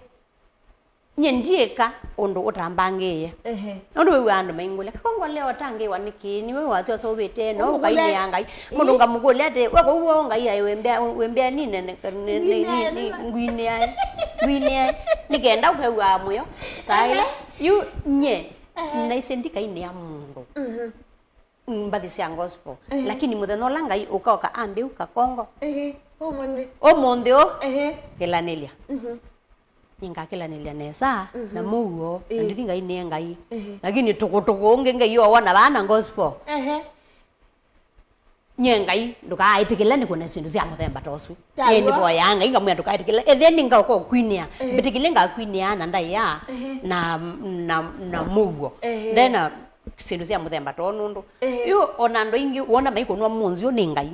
Nye ndiĩka ũndũ ũtambangĩĩe. Ehe. Nũndũ wĩw'aa andũ maingũlya, "Kakongo leo ũtangĩĩwa nĩkĩ? Nĩwe wasyoseũvĩte no ũkainĩa Ngai." Mũndũ ngamũkũlya atĩ, "We kũu woo Ngai aĩ wĩmbĩa, wĩmbĩa nĩ nene, nĩ, nĩ, nĩ, nĩ, ngwinĩae, ngwinĩae." Nĩ kenda ũkew'aa mũyo. Saa ĩla. Ehe. Yu nye, ehe, naisye ndikainĩa mũndũ. Mhm. Mbathi sya gospel. Ehe. Lakini mũthenya ũla Ngai ũkaoka ambĩu Kakongo. Ehe. Ũmũnthĩ. Ũmũnthĩ ũ? Ehe. Kĩlanĩlya. Mhm. nĩngakĩlanĩlya nesa na mũuo, na ndithi Ngai nĩe Ngai. Lakini tũkũtũkũ ũngĩ Ngai owona vaa na gospel. Ehe. Nyie Ngai, ndũkaaĩtĩkĩle nĩkwone syĩndũ sya mũthemba ta ũsu. Ĩĩ, nĩvoyaa Ngai ngamwĩa ndũkaĩtĩkĩle. Ethĩe nĩ ngaũka ũkwinĩa, mbĩtĩkĩle ngakwinĩa na ndaĩa na, na, na mũuo. Ndena syĩndũ sya mũthemba ta ũũ nũndũ yu ona andũ aingĩ wona maikũnwa mũnzyũ nĩ Ngai.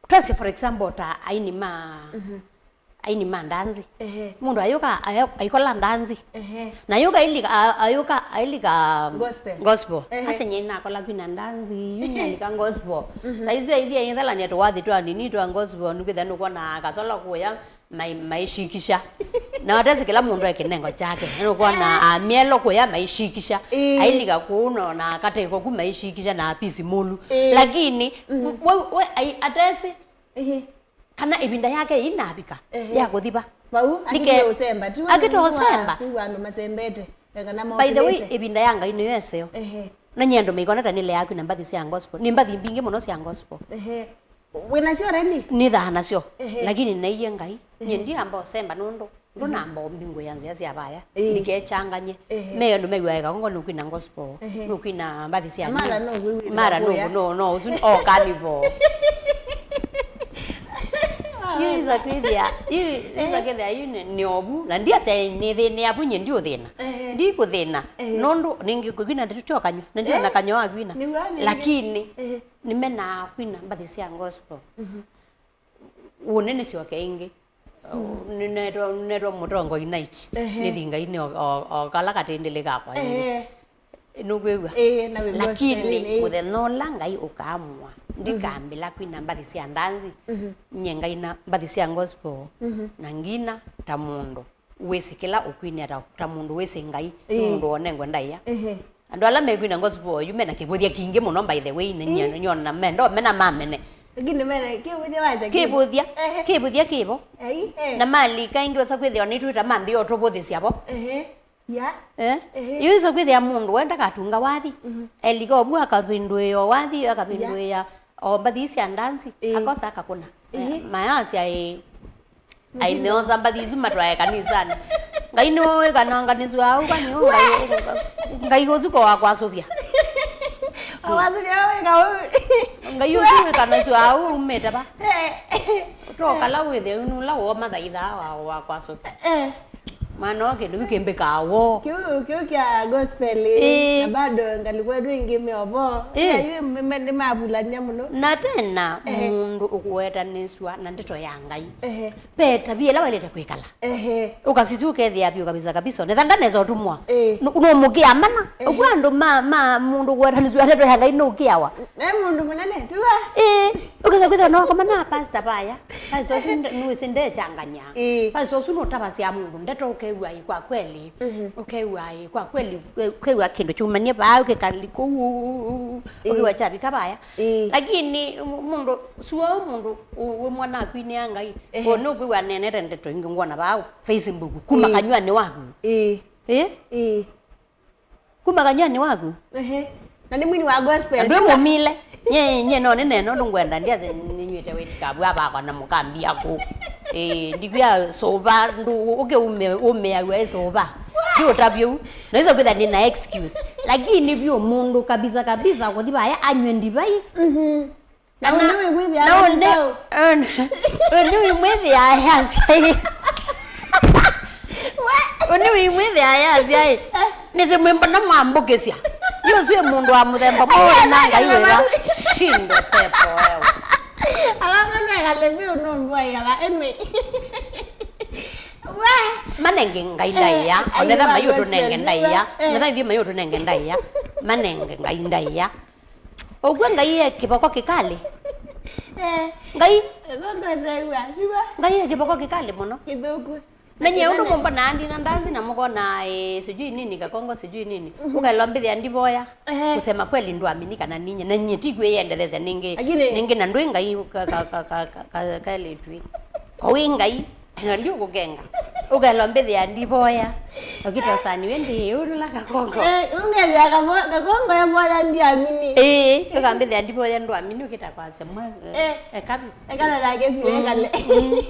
Twasye, for example, ta aini ma aini ma ndanzi. Mũndũ ayũka aya- aikola ndanzi. Na ayũka ailika a- ayũka ailika gospel. Ase nyie nakola kwina ndanzi yu nalika gospel. Saizi aithi aithalania tũwathi twa nini twa gospel nukitha nũkwona kasolo kũya mai- maishikisha. Na watesi kĩla mũndũ e kĩnengo kyake nũkwona mielo kũya maishikisha. Ailika kũu nona kateko ku maishikisha na apisi mũlu. Lakini we, we ai- atesi kana ĩvinda yake ĩinavika ya kũthi va. Vau Nĩke- akĩtwa ũsemba, tiwa akĩtwa ũsemba. Kwĩw'a andũ masembete, kana by the way mokĩlĩte. Ĩvinda ya Ngai nĩyo ĩseo. Ehe. Na nyie andũ maikona ta nĩleaa kwina mbathi sya gospel. Nĩ mbathi mbingĩ mũno sya gospel. Ehe. Wĩnasyo already? Nĩthaa nasyo. Ehe. Lakini naiye Ngai nyie ndiamba ũsemba nũndũ ndũnamba ũmbingũĩa nzĩa sya vaya. Ndikechanganye. Me andũ mew'ae kakongo nũkwina gospel, nũkwina mbathi sya mara no wĩw'ĩthĩa mara no kũya. No no ũsu o carnival. Yu isa kwĩthĩa yu isa kwĩthĩa yu nĩ- nĩ ovu na ndiasya nĩthĩnĩa vu nyie ndiũthĩna. Ndikũthĩna nũndũ nĩngĩ kwina ndeto tyo kanywa na ndiona kanywa wa kwina. Nĩw'o nĩngĩ. Lakini nĩmenaa kwina mbathi sya gospel. Ũnĩ nĩsyoke ĩngĩ. Nĩnetwa nĩnetwa mũtongoi night. Nĩthi Ngai nĩ o- o- o kala katĩndĩlĩ kakwa ĩngĩ. Nũkwĩw'a? Lakini mũthenya ũla Ngai ũkaamũa ndikambĩla kwina mbathi sya ndanzi. Nye ngaina mbathi sya gospel na ngina ta mũndũ wĩsĩ kĩla ũkwinĩa ta, ta mũndũ wĩsĩ Ngai, nĩ mũndũ wonengwe ndaĩa. Andũ ala mekwina gospel oyu mena kĩvũthya kingĩ mũno, by the way, nĩ nyie nyona mendo mena mamene. Lakini mena kĩvũthya wacha kĩvũthya. Kĩvũthya kĩvo. Na malika ingĩ ũsa kwĩthĩwa nĩtwĩta mambĩa ũtũvũthĩsya vo. Ya. Eh? Yu iso kwĩthĩa mũndũ we ndakatunga wathi. Elika ovu akavindũĩa wathi, akavindũĩa o mbathi sya ndanzi, akosa akakũna. Mayasya ĩ aimeosa mbathi isu matwae kanisani. Ngai nĩwe wĩkananganĩsw'a au kani ũ Ngai, Ngai ũsu ko wakwasũvya. Awasũvya wĩka ũu. Ngai ũsu wĩkanasw'a au umĩte va? Tokala wĩthĩa nũla woo mathaithaa wa wakwasũvya. Mwana o kĩndũ kĩu kĩmbĩkaa woo. Kĩu kĩu kya gospel. Na bado ngalĩko ĩngĩ meovo. Nĩmavulany'a mũno. Na tena mũndũ ũkũwetanĩsw'a na ndeto ya Ngai. Ve tavia ĩla waĩlĩte kwĩkala. Ũkasisya ũkethĩa vyũ kabisa kabisa. Netha ndanesa ũtumwa. Nũmũkĩa mana. Ũkw'a andũ ma ma mũndũ kũwetanĩsw'a ndeto ya Ngai nũkĩawa. E mũndũ mũnene, tiwa? Ĩĩ, ũkesa kwĩthĩa no komana pasta vaya. Pasta ũsu nũĩsĩ ndechanganya. Pasta ũsu nũtavasya mũndũ ndeto ũkew'a ĩ kwa kweli. Ũkew'a ĩ kwa kweli, ũkew'a kĩndũ kyumanie vaa ũkĩkali kũu. Ũkew'a kyavika vaya. Lakini mũndũ suo mũndũ wĩ mwana akwinĩa Ngai. Nũkwĩw'a nenete ndeto ingĩ ngwona vaa Facebook kuma kanywani waku. Ĩĩ. Kuma kanywani waku. Ehe. Na nĩ mwini wa gospel. Andũ mũmile. Nye nye no nĩ neno ndũ ngwenda ndiase nĩnywĩte wĩtikavu avakwa na mũkambia kũ. Eh, ndikwia sova ndũ ũke ume umeagwa ĩ sova. Ti ũtavyo. Na hizo kwitha nina excuse. Lakini vyo mũndũ kabisa kabisa kuthi vaya anywe ndivai. Mhm. Na ũndũ wĩkwĩthĩa na ũndũ- ũndũ wĩmwĩthĩa ayasya ĩ. Ũndũ wĩmwĩthĩa ayasya ĩ. Nĩsĩ mwĩmbona mwambũkĩsya. Yu ũsu ĩ mũndũ wa mũthemba mũĩ na Ngai wĩra. Shindo pepo wewe. Alama nĩkale vyũ nũmbwaĩaga ĩmĩ. We. Manenge Ngai ndaĩa. Onetha mayũtũnenge ndaĩa. Onetha ithyĩ mayũtũnenge ndaĩa. Manenge Ngai ndaĩa. Ũkw'a Ngai e kĩvoko kĩkalĩ. Eh. Ngai. Ĩko ngwetaĩwa, tiwa? Ngai e kĩvoko kĩkalĩ mũno. Kĩthũku. Na nyie ũndũ mũmbonaa ndina ndanzi na mũkona, eh, sijui nini, kakongo sijui nini. Ũkaĩlwa mbĩthĩa ndivoya. Ehe. Kusema kweli ndwamini kana ninye. Na nyie ti kwĩyendetheesya nĩngĩ. Lakini nĩngĩ na ndwĩ Ngai ka- ka- ka- ka- ka- kaelĩtwĩ. Ko wĩ Ngai. Na ndiũkũkenga. Ũkaĩlwa mbĩthĩa ndivoya. Ũkĩtosani wĩ ndĩ ũndũ la kakongo. Eh, ũngethĩa kamo- kakongo evoya ndiamini. Ĩĩ, ũkambĩthĩa ndivoya ndwamini ũkĩta kwasya mwa. Eh. Ekavi. Ekala nake vyũ ekale. Mm.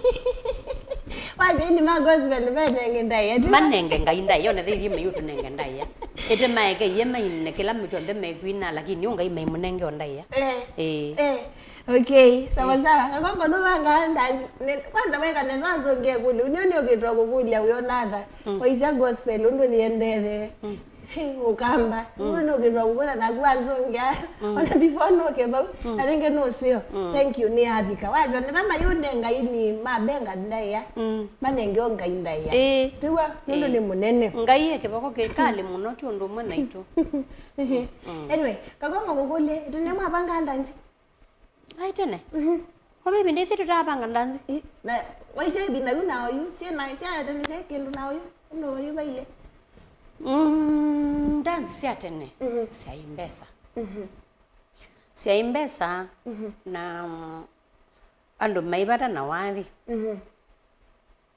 Wasya aini ma gospel menenge ndaĩa, ti? Manenge Ngai ndaĩa, one theithi maiũtũnenge ndaĩa. Ĩte maeke iye maine kĩla kyonthe mekwina, lakini ũ Ngai maimũnenge o ndaĩa. Eh. Ĩĩ. Eh. Okay, sawa sawa. Kakongo nũvangaa ndanzi. Ne-, kwanza weka nesa nzonge kule. Unio ni ukitwa kukulia uyo nata. Mm. Waisya gospel, undu niendele. Mm. Ũkamba. Mm. Ũyũ nũkĩtwa kũkwĩra naku wazũngĩa. Mm. Ona before nũke vau. Mm. Na rĩngĩ nũseo. Mm. Thank you, nĩ athika. Wasya nĩ vama yũnde Ngai nĩ mabenga ndaĩa. Mm. Manenge o Ngai ndaĩa. Ĩĩ. Tiwa, nũndũ nĩ mũnene. Ngai e kĩvoko kĩkalĩ mũno, ti ũndũ ũmwe naitũ. Mm. Anyway, Kakongo ngũkũlye, tene mwavanga ndanzi? Ai tene. Mhm. Kwa maybe ndithi tutavanga ndanzi. I, na waisye ĩvinda yu na oyu, syĩ na sya tene sya kĩndũ na oyu, ũndũ oyu vaile. Mm, ndanzi sya tene, mhm, syaĩ mbesa. Mhm. Syaĩ mbesa, mhm, na, mm, andũ maivata na wathi. Mhm.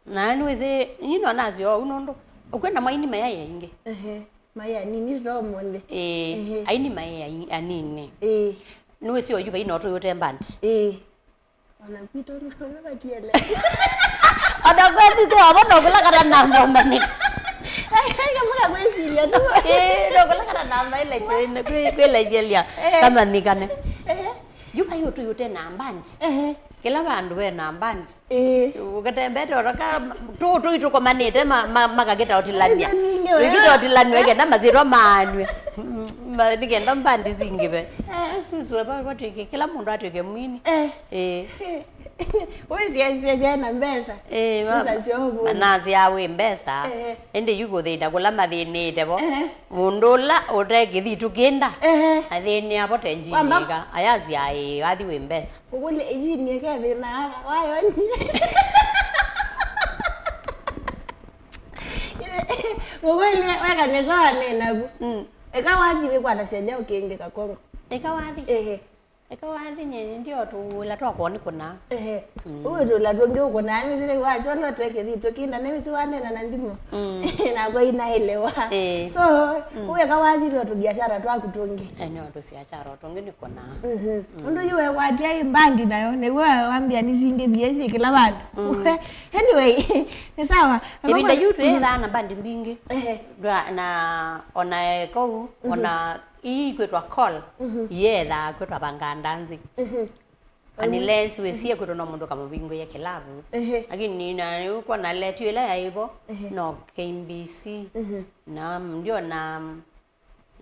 Na nĩwĩsĩ, nyie no nasyo ũu nũndũ ũkwenda maini mayaĩ aingĩ. Ehe. Maĩ anini to ũmũnthĩ. Ĩĩ, ehe, aini maĩ ai-, anini. Ĩĩ. Nĩwĩsĩ oyu vai no tũyũte mbandi. Ĩĩ. Ona kwitũ no vatiele. Ona kwethu kwĩ ovo no kũla kana namba ũmanyĩka. Ai, ai, kamũka kwĩsilia tu. Ĩĩ, no kũla kana namba ĩla chene, kwĩ, kwĩ la ithelia. Ehe. Kamanyĩkane. Ehe. Yu vai ũtũyũte na mbandi. Ehe. Kĩla vandũ ve na mbandi. Ĩĩ. Ũkatembete ũtoka, tũ, tũi tũkomanĩte ma, ma, makakĩta ũtilany'a. Ĩkĩta ũtilany'a, ĩkenda masyĩtwa maanw'e. Mm, ma, nĩkenda mbandi singĩve. Eh. Asusue va, vatwĩke, kĩla mũndũ atwĩke mwini. Eh. Ĩĩ. Wĩsiasya na mbesa. Ĩĩ, ma, tusa syovu. Manasya wĩ mbesa. Eh. Ĩndĩ yu kũthĩna kũla mathĩnĩte vo. Eh. Mũndũ ũla ũte kĩthitũ kĩnda. Eh. Athĩnĩa vo te njinĩka. Wamba. Ayasya ĩĩ, athi wĩ mbesa. Ũkũlye ĩjini ĩkethĩna wayo ni. Ũkũlye weka nesa wanena vu. Mm. Eka wathi wĩkwatasya nyaũ kĩngĩ Kakongo. Eka wathi? Ehe. Eka wathi nye ndio tũla twakwa nĩ kũna. Ehe. Mm. Ũyũ tũla tũngĩ ũkũna, nĩsĩ wasya ũla ũte kĩthitũ kĩnda, nĩwĩsĩ wanena na nthimo. Mm. Nakwa inaelewa. Eh. So, mm, ũyũ eka wathi ndio tũbiashara twaku tũngĩ. Eh, ndio tũbiashara. Tũngĩ nĩ kũna. Mhm. Mm. Ũndũ yu wekwatia ĩ mbandi nayo, nĩw'o wambia nĩsingĩvie syĩ kĩla vandũ. Mm. Anyway, nĩ sawa. Ĩvinda yu twĩthaa na mbandi mbingĩ. Ehe. Ndwa-, na ona ekovu, mhm, ona ii kwĩtwa call, mhm, iyeethaa kwĩtwa vanga ndanzi. Mhm. Unless wĩsie kwĩtwa no mũndũ kamũvingũie kĩlavu. Ehe. Lakini na ũkwona letio ĩla yaĩ vo, ehe, no K B C. Mhm. Na ndio na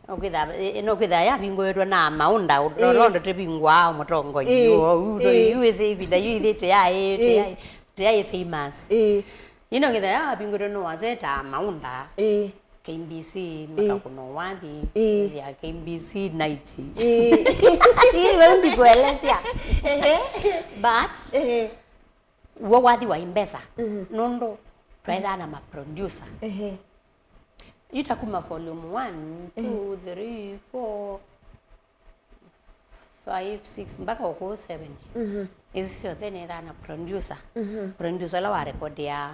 Ũkwĩtha, ĩ-, ĩ-, no kwĩtha yavingũĩtwe na maũnda, ĩĩ, ũtondo tĩvingũaa mũtongoi. Ĩĩ. Ũu, ĩĩ, yu ĩsĩ ĩvinda yu ithyĩ tũyaĩ, ĩĩ, tũyaĩ, tũyaĩ famous. Ĩĩ. Ino kwĩtha yavingũĩtwe nĩ wazeta maũnda. Ĩĩ. K B C, ĩĩ, makakũna wathi, ĩĩ, ya K B C night. Ĩĩ. Ĩĩ, vau ndikuelesya. Ehe. But, ehe, w'o wathi wa mbesa, mhm, nũndũ twaethaa na maproducer. Ehe. Yu ta kuma volume one, mhm, two, three, four, five, six, mpaka ũkũũ seven. Mhm. Isu syonthe nĩthaa na producer. Mhm. Producer ũla warekodia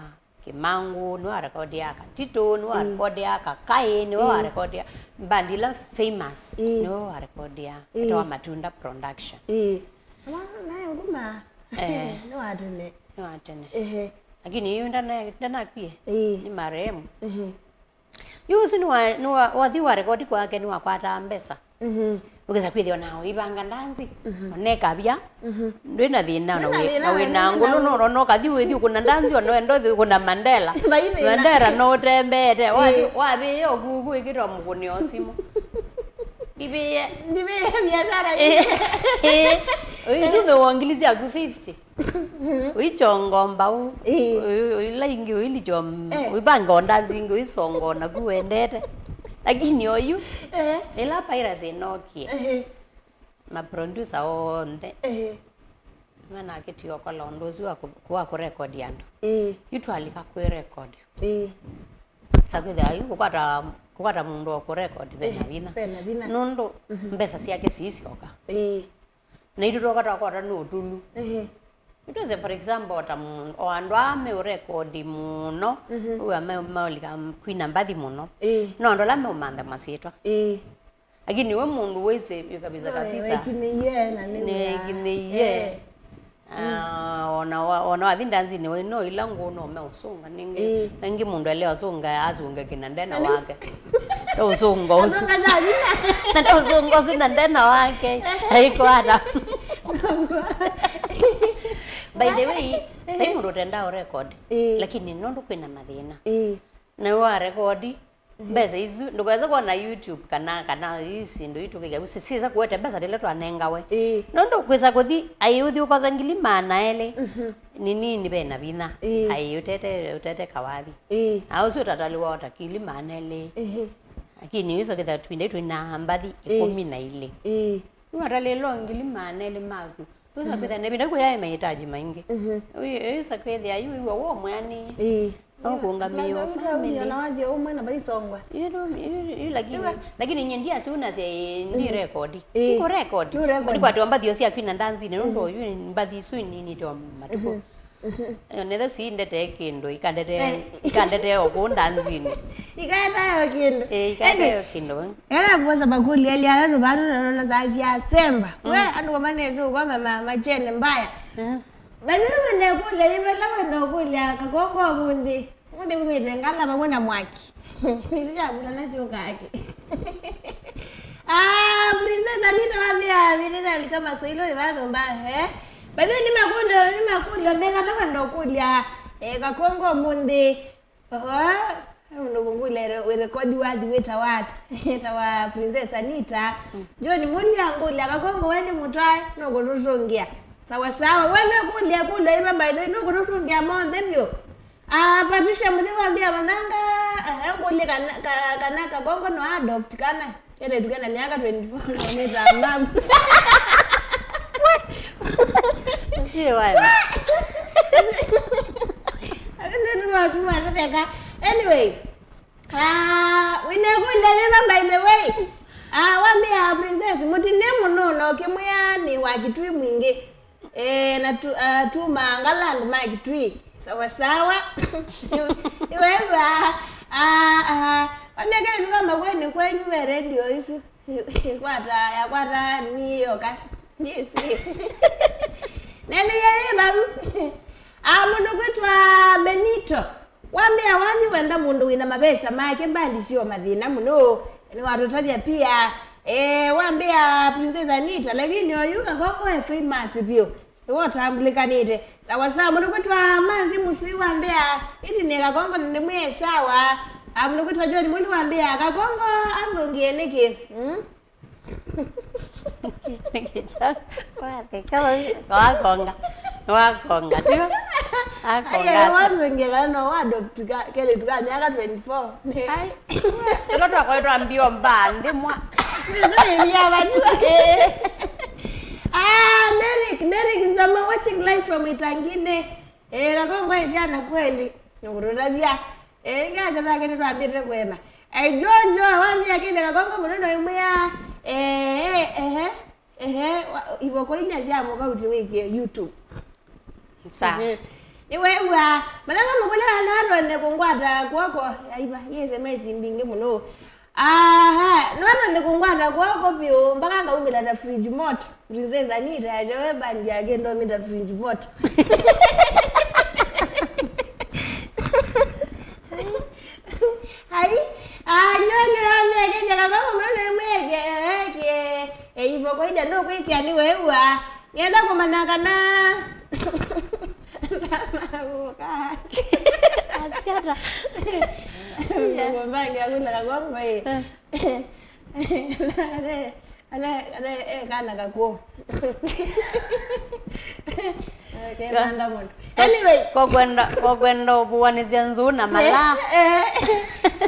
Kĩmangũ, nĩwe warekodia Katitũ, nĩwe, mm, warekodia Kakaĩ, nĩwe, mm, warekodia mbandi ila famous, mm, nĩwe warekodia, mm, etawa Matunda Production. Mm. Wa-, naye nguma. Eh. Nĩ wa tene. Nĩ wa tene. Ehe. Lakini yu ndana-, ndanakwie. Eh. Nĩ marehemu. Ehe. Yu ũsu nĩ wa, nĩ wa, wathi wa rekodi kwake nĩ wakwataa mbesa. Mhm. Ũkesa kwĩthĩwa na ũivanga ndanzi, mhm, oneka vya. Mhm. Ndwĩ na thĩna, na wĩ na ngũlũ, no, no, no, kathi wĩthi ũkũna ndanzi, ona wendo thi ũkũna Mandela. Vai thĩna. Mandela no ũtembeete, wathi, eh, wathi ũkuku ĩkĩtwa mũkũnĩ o simũ. Ndivĩe. Ndivĩe biashara. Eh, eh. Ũitũmĩwa ngili syaku fifty. Ũichongo mbau. Ĩĩ. Ũi-, ũila ingĩ ũilichom-, eh, ũivanga o ndanzi ingĩ ũisongo naku wendete. Lakini oyu, eh, ĩla piracy ĩnokie, eh, maproducer onthe, eh, manakĩtie okola ũndũ ũsu wa kũ-, wa kũrekodi andũ. Ĩĩ. Yu twalika kwĩ record. Ĩĩ. Sa kwĩthĩa yu kũkwata, kũkwata mũndũ wa kũrekodi ve na, eh, vinya. Ve na vinya. Nũndũ, mhm, mbesa syake siisyoka. Ĩĩ. Na itũ twoka twakwata nĩ ũtulu. Ehe. Itwĩse, for example, ta mũ-, o andũ aa meũrekodi mũno, mhm, ũu ame-, maũlika kwina mbathi mũno. Ĩĩ. No andũ ala meũmantha masyĩtwa. Ĩĩ. Lakini we mũndũ wĩsĩ yu kabisa, no, kabisa. Nĩwĩkinyĩie na nĩ nĩwĩkinyĩie. Eh. Ah, ona wa- ona wathi ndanzinĩ wai no ila ngũũ no meũsũnga nĩngĩ. Mm. Nĩngĩ mũndũ ele ũsũnga asũnge kĩna ndena wake. Ũsũnga ũsu. Na ũsũnga ũsu na ndena wake. Aikwata. By the way, vai mũndũ ũtendaa ũrekodi. Ĩĩ. Lakini nũndũ kwĩna mathĩna. Ĩĩ. Na warekodi, mbesa isu, ndũkaweza kuona YouTube kana, kana ii syĩndũ ii tũkĩka, si- siza kuete mbesa tĩla twanengawe. Ĩĩ. Nũndũ kwĩsa kũthi, ai ũthi ũkosa ngili maana elĩ. Mhm. Ni nini ve na vinya. Ĩĩ. Ai ũtete, ũtete kawathi. Ĩĩ. Na ũsu ũtataliwa ota ngili maana elĩ. Ĩĩ. Lakini wĩsa kwĩtha twinde twĩna mbathi ĩkũmi na ilĩ. Ĩĩ. Yu atalĩlwa ngili maana elĩ maku. Wĩsa kwĩthĩa na ĩvinda kũyaĩ mahitaji maingĩ. Mhm. Wĩ- wĩsa kwĩthĩa yu iwe wo mweanĩe. Ĩĩ. No kũũngamĩa family. Ona wathi ũmwe na vaisongwa. Yu no- yu- yu lakini, lakini nye ndiasi unasya ndi record. Ĩĩ. Iko record. Yu record. Ndikwatwa mbathi sya kwina ndanzinĩ nũndũ yu mbathi isu ninitwa matukũ. Mhm. Netha si ndete kĩndũ, ikandete, ikandete o kũu ndanzinĩ. Ikaetayo kĩndũ. Eh, ikandete o kĩndũ. Kana mbosa makũlya lya ala tũvanu na nona saa sya semba. Mm. We, andũ koma nesi ũkoma ma- machene mbaya. Mm. Manyume nekũlya, ivela wenda ũkũlya kakongo ũmũnthĩ. Ũmũnthĩ kumĩte ngala vamwe na mwaki. Nĩsyo syakũla nasyo kake. Ah, Princess Anita wambĩa vĩnĩ nalika masoiloni vathũmba, eh? By the way, nĩ makũlyo, nĩ makũlyo meva na wenda ũkũlya, eh, kakongo ũmũnthĩ. Oho, nũkũngũlya wĩ rekodi wathi wĩtawa ata? Wĩtawa Princess Anita. Mm. John Mũlya ngũlya kakongo we nĩ mũtwae, nũkũtũsũngĩa. Sawa sawa, we nĩkũlya kũlya iva by the way, nũkũtũsũngĩa monthe vyũ. Ah, Patricia Mũthĩ wambĩa Mathanga, eh, ngũlye kana, ka- kana kakongo no adopt kana kete tuke na myaka twenty-four no nĩ ta mama. Sio wale. Ndio tumatuma teka. Anyway, ah, wĩna kũlya veva by the way. Ah, wambĩa Princess, mũtine mũno na ũkĩmwĩa nĩ wa Kitui mwingĩ. Eh, na tu, ah, tuma ngala and Mike Tree. Sawa sawa. Iwe iwa. Ah, ah. Wamya kene tuka makweni kwenyu we radio isu. Kwata, ya kwata ni yoka. Yes. Nene yeye bau. Ah, mũndũ kwĩtwa Benito. Wambĩa wathi wenda mũndũ wĩna mavesa make mbandi syo mathĩna mũno. Nĩwatũtavya pia. Eh, wambĩa Princess Anita, lakini oyu kakongo e famous vyũ. Nĩwotambũlĩkanĩte. Sawa sawa, mũndũ kwĩtwa Manzi Mũsui wambĩa, ĩti nĩ kakongo na nĩmwĩe sawa. Ah, mũndũ kwĩtwa John Mwini wambĩa, kakongo asũngĩe nĩkĩ? Mm? Wakonga. Nĩwakonga, tigo? Akonga. Aye, wasengela no wa adopt ka, kelĩtu ka myaka twenty-four. Ai, tũla twakoe twambio mbaa nthĩ mwa. Nĩsailia vatu. Ah, Derek, Derek Nzama watching live from Itangine. Eh, kakongo e syana kweli. Nĩkũtũtavya. Eh, ngasa twake nĩtwambĩte kwema. Eh, Jojo, wambĩa kĩnde kakongo mũno no imwĩa. Eh, eh, ehe. Ehe, wa- ivoko inya sya mũkauti wĩkie YouTube. Sa. Mhm. Nĩwew'a, Mathanga mũkũlya kana atonye kũngwata kwoko. Aiva, yĩ S M S mbingĩ mũno. Aha, nĩwatonye kũngwata kwoko vyũ, mpaka ngaumĩla ta fridge moto. Princess Anita, aja we bandi yake ndomĩta fridge moto. Ai, ah, nyonye wamĩekethya kakongo mũno nĩmwĩekĩe, eh, ivoko ija nũkwĩkĩa nĩwew'a. Ngenda kũmanya kana Asiata. Ngũmbange akũna kakongo ĩ. Eh. Ane, ane, ane, eh, kana kakũ. Kepanda mũno. Anyway. Kwa kwenda, kwa kwenda ũvuanĩsya nzũ na malaa. Eh, eh.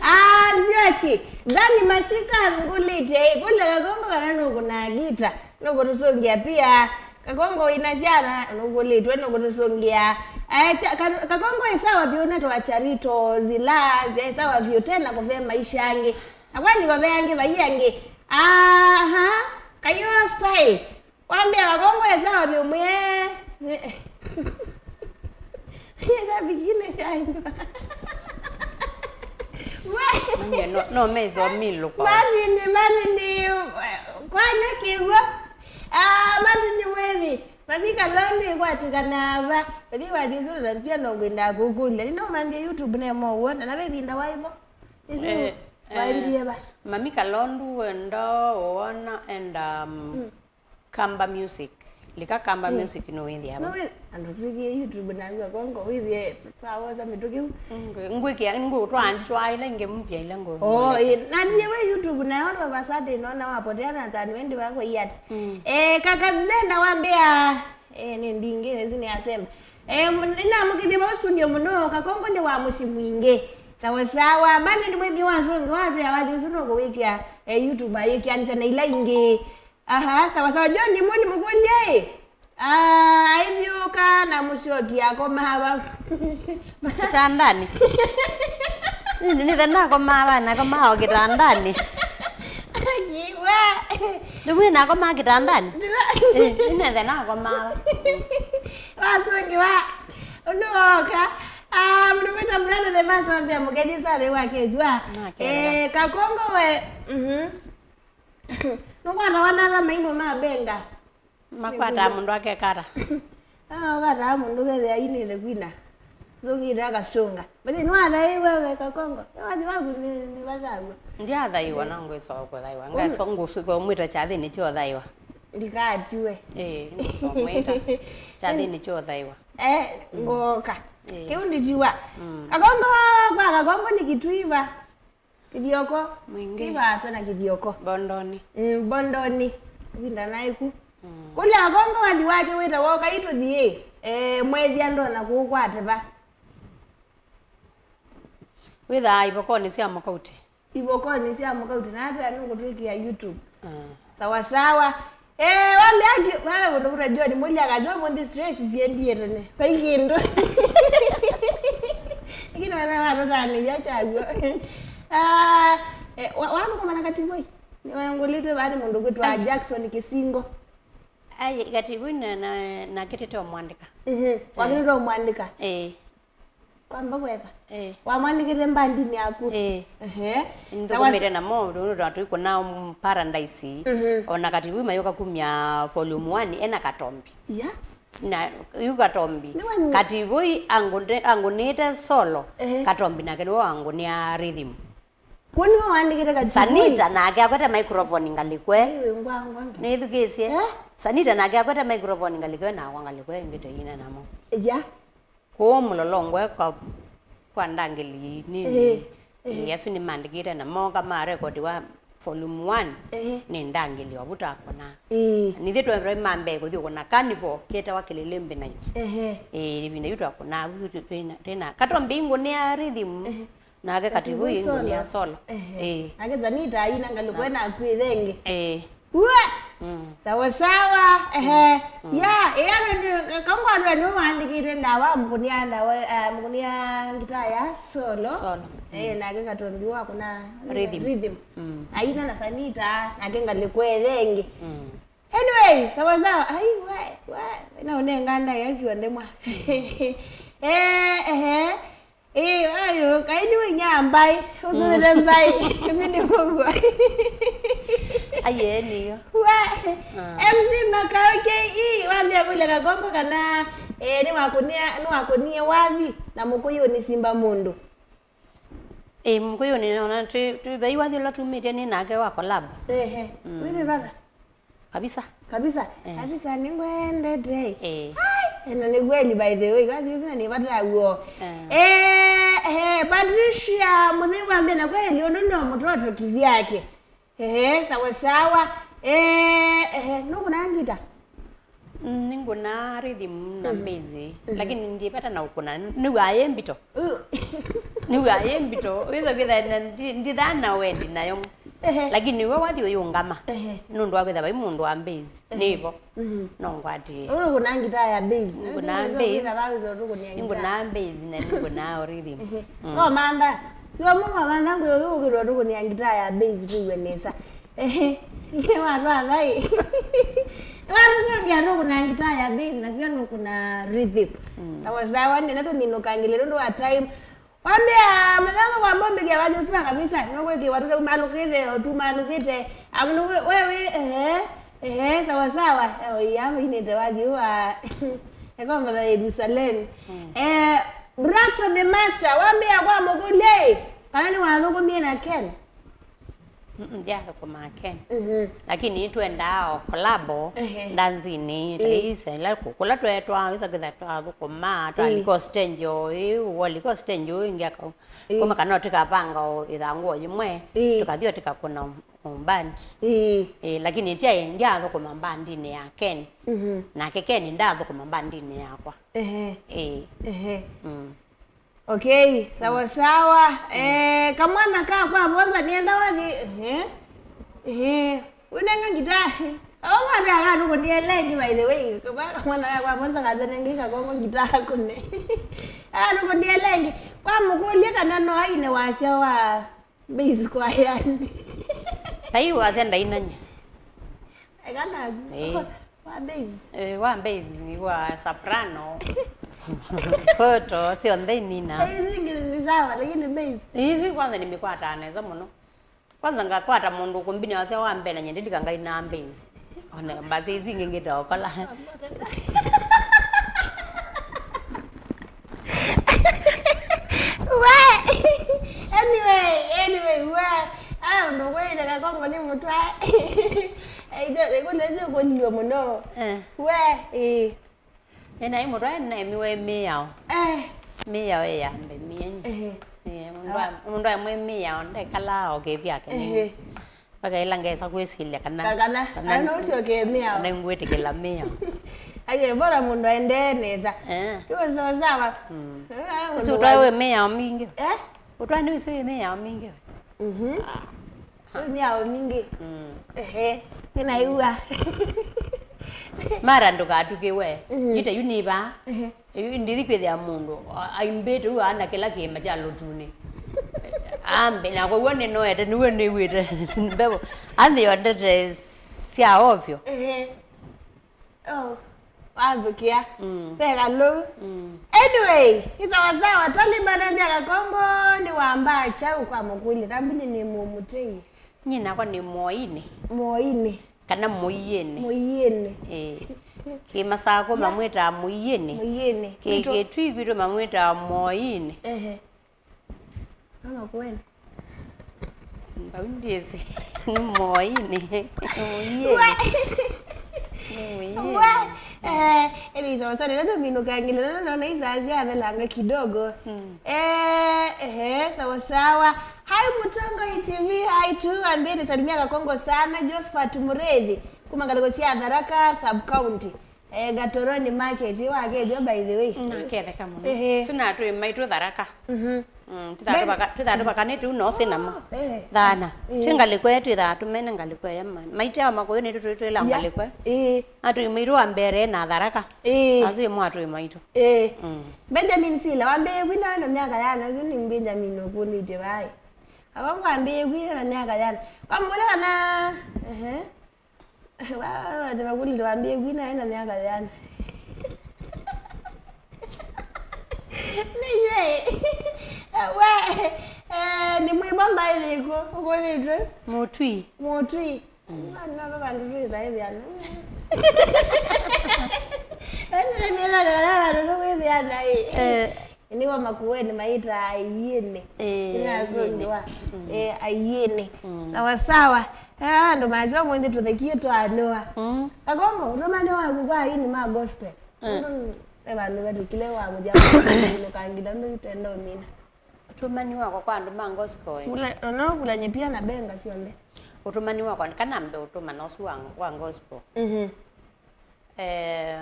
Ah, Nzioki. Dani Masika ngũlĩtye, kũlya kakongo kana nũkũnaa gita. Nũkũtũsũngĩa pia. Kakongo wĩna syana, nũkũlĩtwe, nũkũtũsũngĩa. Eh, cha- ka- kakongo ĩsawa vyũ na twa charito zila, ĩsawa vyũ tena kũve maisha angĩ. Na kwani kũve angĩ, vai angĩ. Aha, kayo style. Wambĩa kakongo ĩsawa vyũ mwe. Ĩsa bikini syainwa. Manye no, no mezo milu kwa. Martin, Martin, kwanya kĩw'o. Ah, Martin Mwevi. Mami Kalondu ĩkwatĩkanaa va? Mami wa Jesu na pia no ngwenda kũkũlya. Nĩ no mambie YouTube ne mo wona na ve vinda waivo. Isu Eh, eh, waendie va? Mami Kalondu wenda wona enda, um, Kamba Music. Lika Kamba Music no wĩthĩa No va? we andũ twikie YouTube na ngwa kongo withie twawosa mĩtũkĩ. Ngwĩkia ngũtwaa nditwaa ila ingĩ mpya ila ngũ. Oh, eh, na ndiye we YouTube na yoto vasate nona wapotea na tani wendi wako iat. Eh, kaka Zena wambia, eh, ni ndingi nezi ni asema. Eh, nina mukithia wa studio muno kakongo ni wa musi mwingi. Sawa sawa, bande ni mwethi wa songe wa pia wa Jesu no kuwikia, eh, YouTube ayikia nisa na ila ingi. Aha, sawa sawa. John Muli mũkũlye ĩ. Ah, aithiũka na mũsyoki akomaa va? Kitandani. Nĩ- nĩthe nakomaa va? Nakomaa o kitandani. Kiwa. Ndimwĩ nakomaa kitandani. Ĩ, nĩnethe nakomaa va? Wasungiwa. Ũndũ woka. Ah, mũndũ kwĩta Brother the Master wambia mũkethie sare wa kethwa. Nakerera. Eh, kakongo we. Mhm. Nũkwatawa na ala maimũ ma benga. Makwataa mũndũ akekata. Ah, ũkataa mũndũ kethĩa ainĩte kwina. Zũngĩte akasũnga. Basi nĩwathaiwe we kakongo. Wathi waku nĩ nĩ vatagwa. Ndiathaiwa na ngwĩsoa kũthaiwa. Ngaso ngũsuka ũmwĩta kyathĩnĩ kyothaiwa. Ndikatiwe. Ĩĩ, ngũsomwĩta kyathĩnĩ kyothaiwa. Eh, ngoka. Ĩĩ. Kĩu nditiwa. Kakongo kwa kakongo nĩ kĩtwiva. Kithioko. Mwingĩ. Ti vaasa na Kithioko. Bondoni. Mm, Bondoni. Vinda naiku. Kũlya akongo wathi wake wĩtawa ũkai tũthiĩ. Eh, mwethia ndona kũũkwate va? Wĩthaa ivokonĩ sya mũkauti. Ivokonĩ sya mũkauti na ata nũkũtwĩkĩa YouTube. Sawa sawa. Eh, wambe aki, wale mũndũ kũta John, mũlya akasema mũndĩ stress siendie tene. Vai kĩndũ. Lakini wala watotanĩria chagua. Ah, eh, wa- wathũkũma na Kativoi. Nĩwangũlĩtwe vani mũndũ kwĩtwa Jackson Kisingo. Ai, Kativoi na na nakĩtĩte ũmwandĩka. Mhm. Wakĩtĩte ũmwandĩka. Eh. Kwamba kweka? Eh. Wamwandĩkĩte mbandinĩ yaku? Eh. Ehe. Nthũkũmĩte namo, tũndũ twa tũikũna Paradise. Mhm. Ona Kativoi mayũka kumya volume one, ena Katombi. Ya? Na yu Katombi. Nĩ wa- Kativoi angũnĩte solo. Ehe. Katombi nake nĩwe wangũnĩa rhythm. Kwoni we waandĩkĩte Kativoi? Sanita nake akwete microphone ngalĩkwe. Ĩĩ, ngwa- ngwa- ngwa- Nĩthukĩĩsye. Eh? Sanita nake akwete microphone ngalĩkwe na akwa ngalĩkwe ĩngĩ tũiina namo. Ya. Kũũ Mũlolongo kwa, kwa ndangĩli nini. Ĩĩ, ĩĩ. Ĩĩ, asu nĩmaandĩkĩte na mooka ma record wa volume one. Ĩĩ. Nĩ ndangĩli wa vuta kona. Ĩĩ. Nithe twendwa ma mbee kũthi kũna carnival ketawa Kĩlĩlĩmbĩ night. Ĩĩ. Ĩĩ, ĩvinda yu twakũna vu twĩna twĩna Katombi ngũnĩa rhythm. Ĩĩ. Nake Kativoi ngũnĩa solo. Ehe. Ĩĩ. Nake Zanita aina ngalĩko ena akwĩthe ĩngĩ. Ĩĩ. Ua! Mm. Sawa sawa. Ehe. Mm. Ya, ĩya ndio kangwa ndio ndio maandikite ndawa mkunia ndawa eh, mkunia ngita ya solo. Solo. Eh, nake Katombi wa kuna Rhythm. Rhythm. Mm. Aina na Zanita nake ngalĩko ĩthe ĩngĩ. Mm. Anyway, sawa sawa. Ai, we, we, na unenganda yesi wandemwa. Eh, ehe. Ĩĩ, ayo, kaĩ nĩ wĩnya mbaĩ, ũsũvĩte mbaĩ, mini mũguo. Aye, nĩyo. We, Ah. M C Makau K E, wambia kũlya Kakongo kana, eh, nĩwakũnie, nĩwakũnie wathi na mũkũyũ nĩsimba mũndũ. Ĩĩ, mũkũyũ nĩona twĩ, twĩ vai wathi ũla tumĩte nĩ nake wa collab. Ehe, Mm. wĩrĩ vatha. Kabisa. Kabisa. Eh. Kabisa nĩngwendete. Eh. Ai, ĩno nĩ kweli by the way. Kwa hiyo sina nipata guo. Eh. Eh, eh, Patricia, mũtheu wa mbere na kweli ũndũ no mũtoto kivyake. Eh, sawa sawa. Eh, eh, nũkũna ngita? Mm, nĩngũna rhythm na Mhm. bass, Mhm. lakini ndipata na ũkũna. Nĩw'aa yĩ mbito. Uh. Nĩw'aa yĩ mbito. Wĩtha kwĩtha na ndi- ndithaa na wendi nayo. Ehe. Lakini we wathi ũyũngama. Ehe. Nũndũ wa kwĩtha vai mũndũ wa bass. Ehe. Nĩvo. Mhm. No ngwatie. Ũyũ nĩkũna ngita ya bass. Nĩngũna bass. Nĩngũna bass na nĩngũna rhythm. Ehe. Mm. No mantha. Sio mũma mantha ngwĩ ũyũ ũkĩrwa tũkũnia ngita ya bass tuiwe nesa. Ehe. Nĩ watwa thai. Nĩ watũsũngĩa tũkũna ngita ya bass na pia nũkũna rhythm. Mm. Sawa sawa, nĩ na tũminũkangĩle nũndũ wa time. Wambĩa mũthanga kwa mbombe kia wathi ũsina kabisa, nũkwĩkĩwa tũtaumalũkĩte, ũtumalũkĩte. Amũndũ we, we, we, ehe. Ehe, sawa sawa. Ewa, iya, mainĩte wathi wa ekomba ya Yerusalemu. Eh, Brato the master, wambĩa kwa mũkũlye, kana nĩwathũkũmie na Ken? Mm, ndyathũkũmaa Ken. Mhm. Lakini nĩtwendaa o kolabo, ehe, ndanzinĩ, ta, ehe, ise, ila ku-, kũla twetwa, isa kwĩtha twathũkũmaa, twalika o stage o ĩu, walika o stage o ĩngĩ akau. Ĩĩ. Kuma kana tũkavanga o ĩthangũ o yĩmwe, ĩĩ, tũkathi o tũkakũna o band. Ĩĩ. Ĩĩ, lakini ndyai, ndyathũkũma bandinĩ ya Ken. Mhm. Nake Ken ndathũkũma bandinĩ yakwa. Ehe. Ĩĩ. Ehe. Mm. Okay, sawa sawa. Eh, kamwana ka kwa Bonza nĩenda wathi. Ehe. Ehe. Unenga ngita. Awo mwana akanũkũnie lengi, by the way. Kamwana ka kwa Bonza kaza nengi kakongo ngita kune. Akanũkũnie lengi. Kwa mũkũlye kana no aine wasya wa bass kwa yani. Ai wasya ndainanya. Ekana. Eh. Wa bass. Eh, wa bass, wa soprano. Koto, syonthe nina. Bass ingĩ ni sawa, lakini bass. Ici kwanza nimekwataa nesa mũno. Kwanza ngakwata mũndũ kũmbini wasya wa mbee na nyendilika ngai na bass. One basi ici ingĩ ngĩtaokola. We. Anyway, anyway, we. Aya, ũndũ kwĩile kakongo nĩ mũtwa. Ĩkũlĩsĩ kũlilwe mũno. Eh. We, ĩĩ. Ĩnaĩ mũtwa naemiwe mĩao. Eh. Mĩao ĩyambe mĩenyi. Ehe. Eh, mũndũ a-, mũndũ amwe mĩao ndekalaa o kĩvyake. Ehe. Mpaka ĩla ngesa kwĩsilya kana, kana, kana, kana no ũsyoke mĩao. Kana ngwĩtĩkĩla mĩao. Aye, bora mũndũ aendee nesa. Eh. Iko sawa sawa. Mm. Eh, ũsu mũndũ ũtwae wa- wĩ mĩao mingĩ. Eh? Ũtwae nĩ ũsu wĩ mĩao mingĩ. Mhm. Ah. Wĩ mĩao mingĩ. Mm. Ehe. Nĩnaĩw'a. Mara ndũkatũkĩwe. Mhm. Yute yu nĩ vaa. Ehe. Yu ndithi kwĩthĩa mũndũ a-, aimbĩte ũu aana kĩla kĩĩma kya lũtunĩ. Ambe, na kwoou nĩnoete, nĩw'o nĩw'ĩte mbevo. Anthĩ o ndete sya ovyo. Ehe. Oh, wathũkĩa. Mm. Ve kalũu. Mm. Anyway, ĩ sawa sawa, Taliban ambĩa kakongo nĩ wambaa kyaũ kwa mũkũlye, tambunye nĩ mũmũtei. Nyie nakwa nĩ Moinĩ. Moinĩ. Kana Mũiĩnĩ. Mũiĩnĩ. Ĩĩ. Kĩ Masakũ mamwĩtaa Mũiĩnĩ. Mũiĩnĩ. Kĩ Kĩtui kwitũ mamwĩtaa Moinĩ. Ehe. Mama kweli. Mbau ndizi. Nĩ Moinĩ. Mũiĩnĩ. We. Nĩ Mũiĩnĩ. We. Eh, anyways, sawa sawa, ndio mimi nukangile, no, no, no, isazi amelanga kidogo. Mm. Eh, ehe, sawa sawa. Hi, Mutongoi T V, hi tu, ambeni salimia Kakongo sana, Josephat Mureithi, kuma ngalĩko sya Tharaka sub county. Eh, Gatoroni market, yu wakethwa by the way. Naketheka mũno. Ehe. Suna twĩ maitũ Tharaka. Mhm. Mm, twĩthaa tũvaka-, twĩthaa tũvakanĩte u no sĩ namo. Eh. Thana. Eh. Twĩ ngalĩko ĩyo twĩthaa tũmene ngalĩko ĩyo ma-, maitũ ao makũyũ nĩtũ twĩ twĩla ngalĩko ĩyo. Eh. Atũi maitũ wa mbere na Tharaka. Eh. Asu ĩmwe atũi maitũ. Eh. Mm. Benjamin Sila, wambĩĩe kwina na myaka yana, ũsu nĩ Benjamin ũkũlĩtye vai. Ava wambĩĩe kwina na myaka yana. Wamũlya kana, ehe. Wa-, wa-, ati makũlĩtye wambĩĩe kwina ena myaka yana. Nĩnyw'e. We, eh, nĩ mwĩmba mbaĩ yĩkũ ũkũlĩtwe? Mũtwi. Mũtwi. Mm. Mwana va vandũ twĩsa ĩvĩana. Ĩno nĩ ĩla nĩ vala vandũ tũkwĩvĩana ĩ. Eh. Nĩw'o Makueni maĩtaa aiĩnĩ. Eh, nĩnasũngĩwa. Aiĩnĩ. Mm. Eh, aiĩnĩ. Mm. Sawa sawa. Eh, andũ masyo mwĩnthĩ tũthekie twanũa. Mm. Kakongo, ũtũmani waku kwa aiĩnĩ ma gospel. Mm. Nũndũ e vandũ vetũkile wa mũthya nũkangila mbeu twenda ũmina. Ũtũmani wakwa kwa andũ ma gospel. Kula, no, kulanye pia na benga syonthe. Ũtũmani wakwa, kana mbe ũtũmana ũsu wa, wa gospel. Mhm. Eh,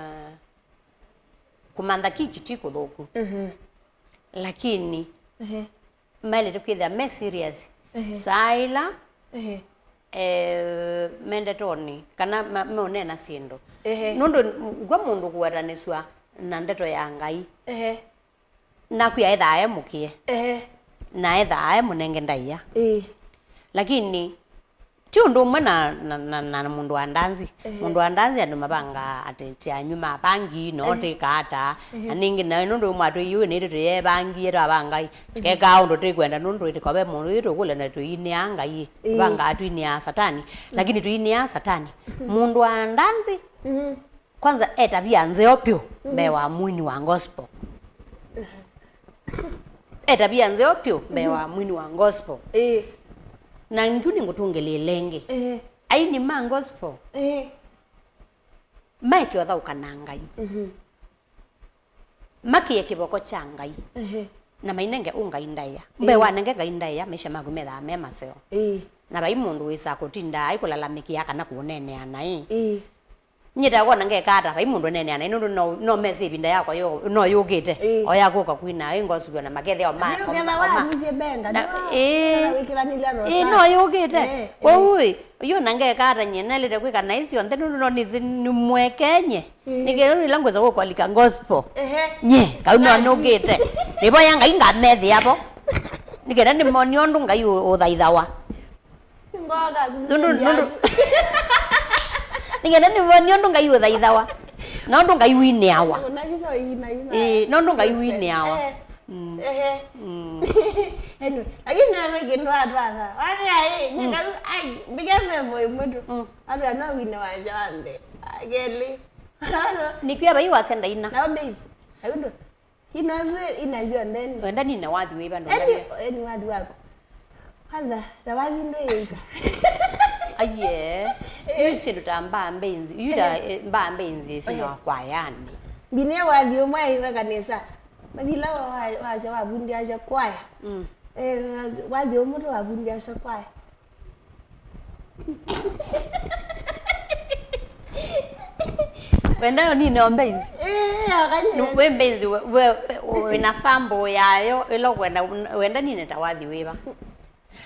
kũmantha kiki ti kũthũku. Mhm. Lakini, ehe, maĩlĩte kwĩthĩa me serious. Ehe. Saa ĩla, ehe, eh, me ndetonĩ, kana ma-, meũneena syĩndũ. Ehe. Nũndũ ngwa mũndũ kũwatanĩsw'a na ndeto ya Ngai. Ehe. Naku aethaa e mũkĩe. Ehe. Na aethaa e mũnenge ndaĩa. Ĩĩ. Lakini, Ti ũndũ ũmwe na, na, na, na mũndũ wa ndanzi. Ehe. Mũndũ wa ndanzi andũ mavangaa atĩ ti anyu ma vangi, no, ehe, tĩka ata. Ehe. Na ningĩ nayo nũndũ mwatwĩie nĩtũ tũyevangie twavangai. Ehe. Tũkekaa ũndũ tũikwenda nũndũ ĩtĩko ve mũndũ yu tũkũlya na tũinĩaa Ngai. Ĩĩ. Tũvangaa twinĩaa Satani. Lakini twinĩaa Satani. Mhm. Mũndũ wa ndanzi, mhm, kwanza e tavia nzeo pyũ, mhm, mbee wa mwini wa gospel. E tavia nzeo pyũ mbee, mhm, wa mwini wa gospel. Ĩĩ. Na ngyu nĩngũtũngĩlĩĩle ĩngĩ. Ĩĩ. Aini ma gospel, ĩĩ, maeke ũthaũka na Ngai. Mhm. Makĩe kĩvoko kya Ngai. Ĩĩ. Na mainenge ũ Ngai ndaĩa. Mbee, ĩĩ, wanenge Ngai ndaĩa, maisha maku methaa me maseo. Ĩĩ. Na vai mũndũ wĩsaa kũtindaa aikũlalamĩkĩa kana kũũneenea naĩ. Ĩĩ. Nyie ta kwona ngeka ata, vai mũndũ ũneenea naĩ nũndũ no, no mese ĩvinda yakwa yo, no yũkĩte. Ĩĩ. O ya kũka kwina, ĩ ngosuvio na makethĩa o ma, ĩĩ, o ma, ũketha o ma. Wathĩsye benga, na, nĩyo, ĩĩ, kana wĩkĩlanĩlya rosa. Ĩĩ, no yũkĩte. Ĩĩ, ĩĩ. Kwoou ĩ, yu na ngeka ata nyie, naĩlĩte kwĩka naĩ syonthe nũndũ no nĩsĩ nĩmwekenye. Ĩĩ. Nĩkĩo ĩla ngwĩsa kũkwalika gospel. Ehe. Nyie, kau no nũkĩte. Nĩvoya Ngai ngamethĩa vo. Nĩkenda nĩmonie ũndũ Ngai ũ-, ũthaithawa. Nũndũ, nũndũ, nĩkenda nĩvonie ũndũ Ngai ũthaithawa. Na ũndũ Ngai winĩawa. Ĩĩ, na ũndũ Ngai winĩawa. Mm. Ehe. Mm. Anyway, lakini nawe kĩndũ atwatha. Wani ai, nyeka, ai, mbike fevo imwe tu. Mm. Atwa no wine wanja wa mbee. Akeli. Nĩkwĩa vai wasya ndaina. Na base. Ayundo. Ino zwe ina zio ndeni. Wenda nine wathi wĩva ndũnavya. Eni wathi waku. Kwanza, ta wathi ndwĩka. Aiye. Yu syĩndũ ta mbaa mbenzi. Yu ta, eh, mbaa mbenzi sino kwayani. Nginya wathi ũmwe aiwe kanisa. Mathila wa, wa, wasya wavundi asya kwaya. Mm. Eh, wathi ũmwe tu wavundi asya kwaya. Wenda nine o mbenzi? Ĩĩ, akanyira. Nũ-, wĩ mbenzi, we, we, wĩna sample yayo, ĩla ũkwenda, wenda nine ta wathi wĩva?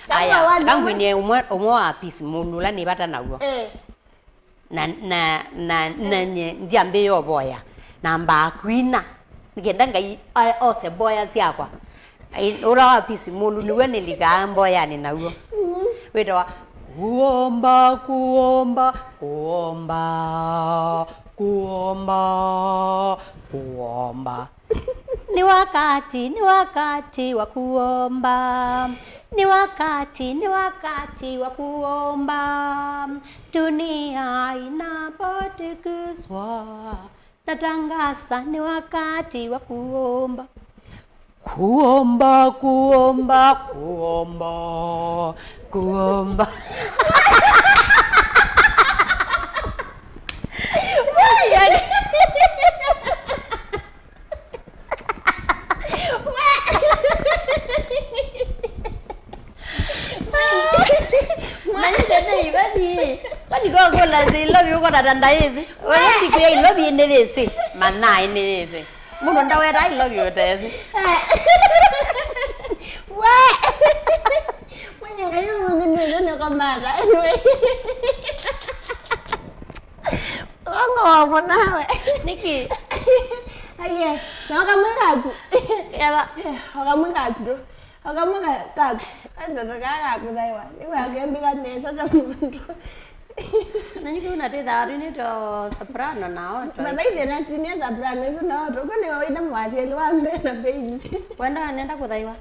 Sample. Aya, wathi ũmwe. Kangwinie ũmwe, ũmwe wa Peace Mũlũ, ũla nĩ vata naw'o. Eh. Na, na, na, na nye, ndyambĩĩa ũvoya. Nambaa kwina. Nĩkenda Ngai a-, ose mboya syakwa. Ai, ũla wa Peace Mũlũ nĩw'o nĩlikaa mboyanĩ naw'o. Mhm. Wĩtawa, kuomba, kuomba, kuomba, kuomba, kuomba. Ni wakati, ni wakati wa kuomba. Ni wakati, ni wakati wa kuomba. Dunia inapotikiswa. Natangaza ni wakati wa kuomba. Kuomba, kuomba, kuomba, kuomba. Manyite nĩ ivani. Kwani kokũla nzĩ ilovi ũkona ta ndaĩsĩ? Wewe ndikuya ilovi nĩ yĩsĩ. Manai nĩ yĩsĩ. Mũndũ ndaweta ilovi ũtesĩ. We. Mwenye Ngai ũmũnthĩ nĩ nĩ komata. Anyway. Kongo wa mwanawe. Nĩkĩ? Aiye, na wakamwĩka aku. Ela. Wakamwĩka aku. Wakamwĩka kaku. Kwanza takaga kũthaiwa. Nĩwe akembĩka nesa ta mũndũ. Na nĩkĩ unatwĩthaa twĩnĩto soprano na alto? Baba ithe na tinia soprano, ĩsu na alto. Kwani wa wĩna mwasi wa mbee na bass? Wenda nenda kũthaiwa?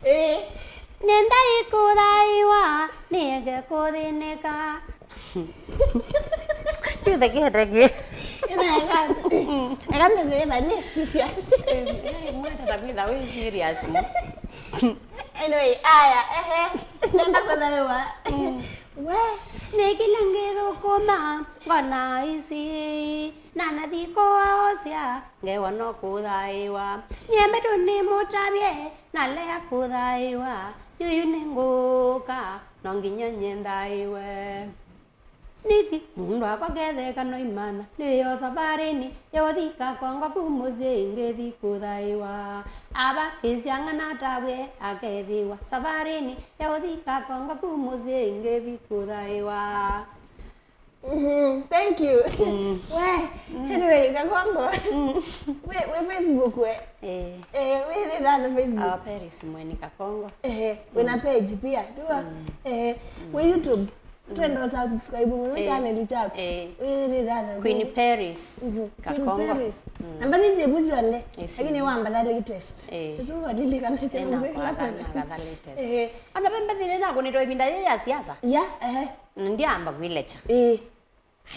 Eh. Nenda ikũthaiwa, nĩeke kũthĩnĩka. Kĩthekete kĩ. Ĩna eka, eka nĩthĩna nĩ serious. Mwatata kwĩtha wĩ serious. Anyway, aya, ehe. Nenda kũthaiwa. We. Nĩ kĩla ngĩthũkũma, ngona isi. Na nathi kũaosya, ngewa no kũthaiwa. Nyie mbĩtu nĩmũtavye, nalea kũthaiwa. Yuyu nĩngũka, no nginya nyie nthaiwe. Nĩkĩ mũndũ wakwa ketheka no imantha, nĩyo safarinĩ ya ũthi Kakongo ku mũsyĩ ngĩthi kũthaĩwa. Ava kĩsyang'a natavw'e akethĩwa safarinĩ ya ũthi Kakongo ku mũsyĩ ngĩthi kũthaĩwa. Mhm, thank you. Mm. We, mm, anyway, Kakongo. Mm. We, we Facebook we? Eh. Eh, we, we nani Facebook? Ah, Paris Mweni Kakongo. Eh, we na, mm, page pia, tu? Mm. Eh, mm, we YouTube? Twenda subscribe mũno, eh, channel chaku. Eh. Wĩrĩrana. Queen Paris. Mhm. Queen Kakongo. Paris. Mm. Namba nĩ syevu syonthe. Isu. Lakini wamba the latest. Eh. Isu walilikana sya. Ena kwa the latest. Eh. Ona pembe thile na kunitwa ibinda ya siasa. Ya, eh. Ndiamba kuilecha. Eh.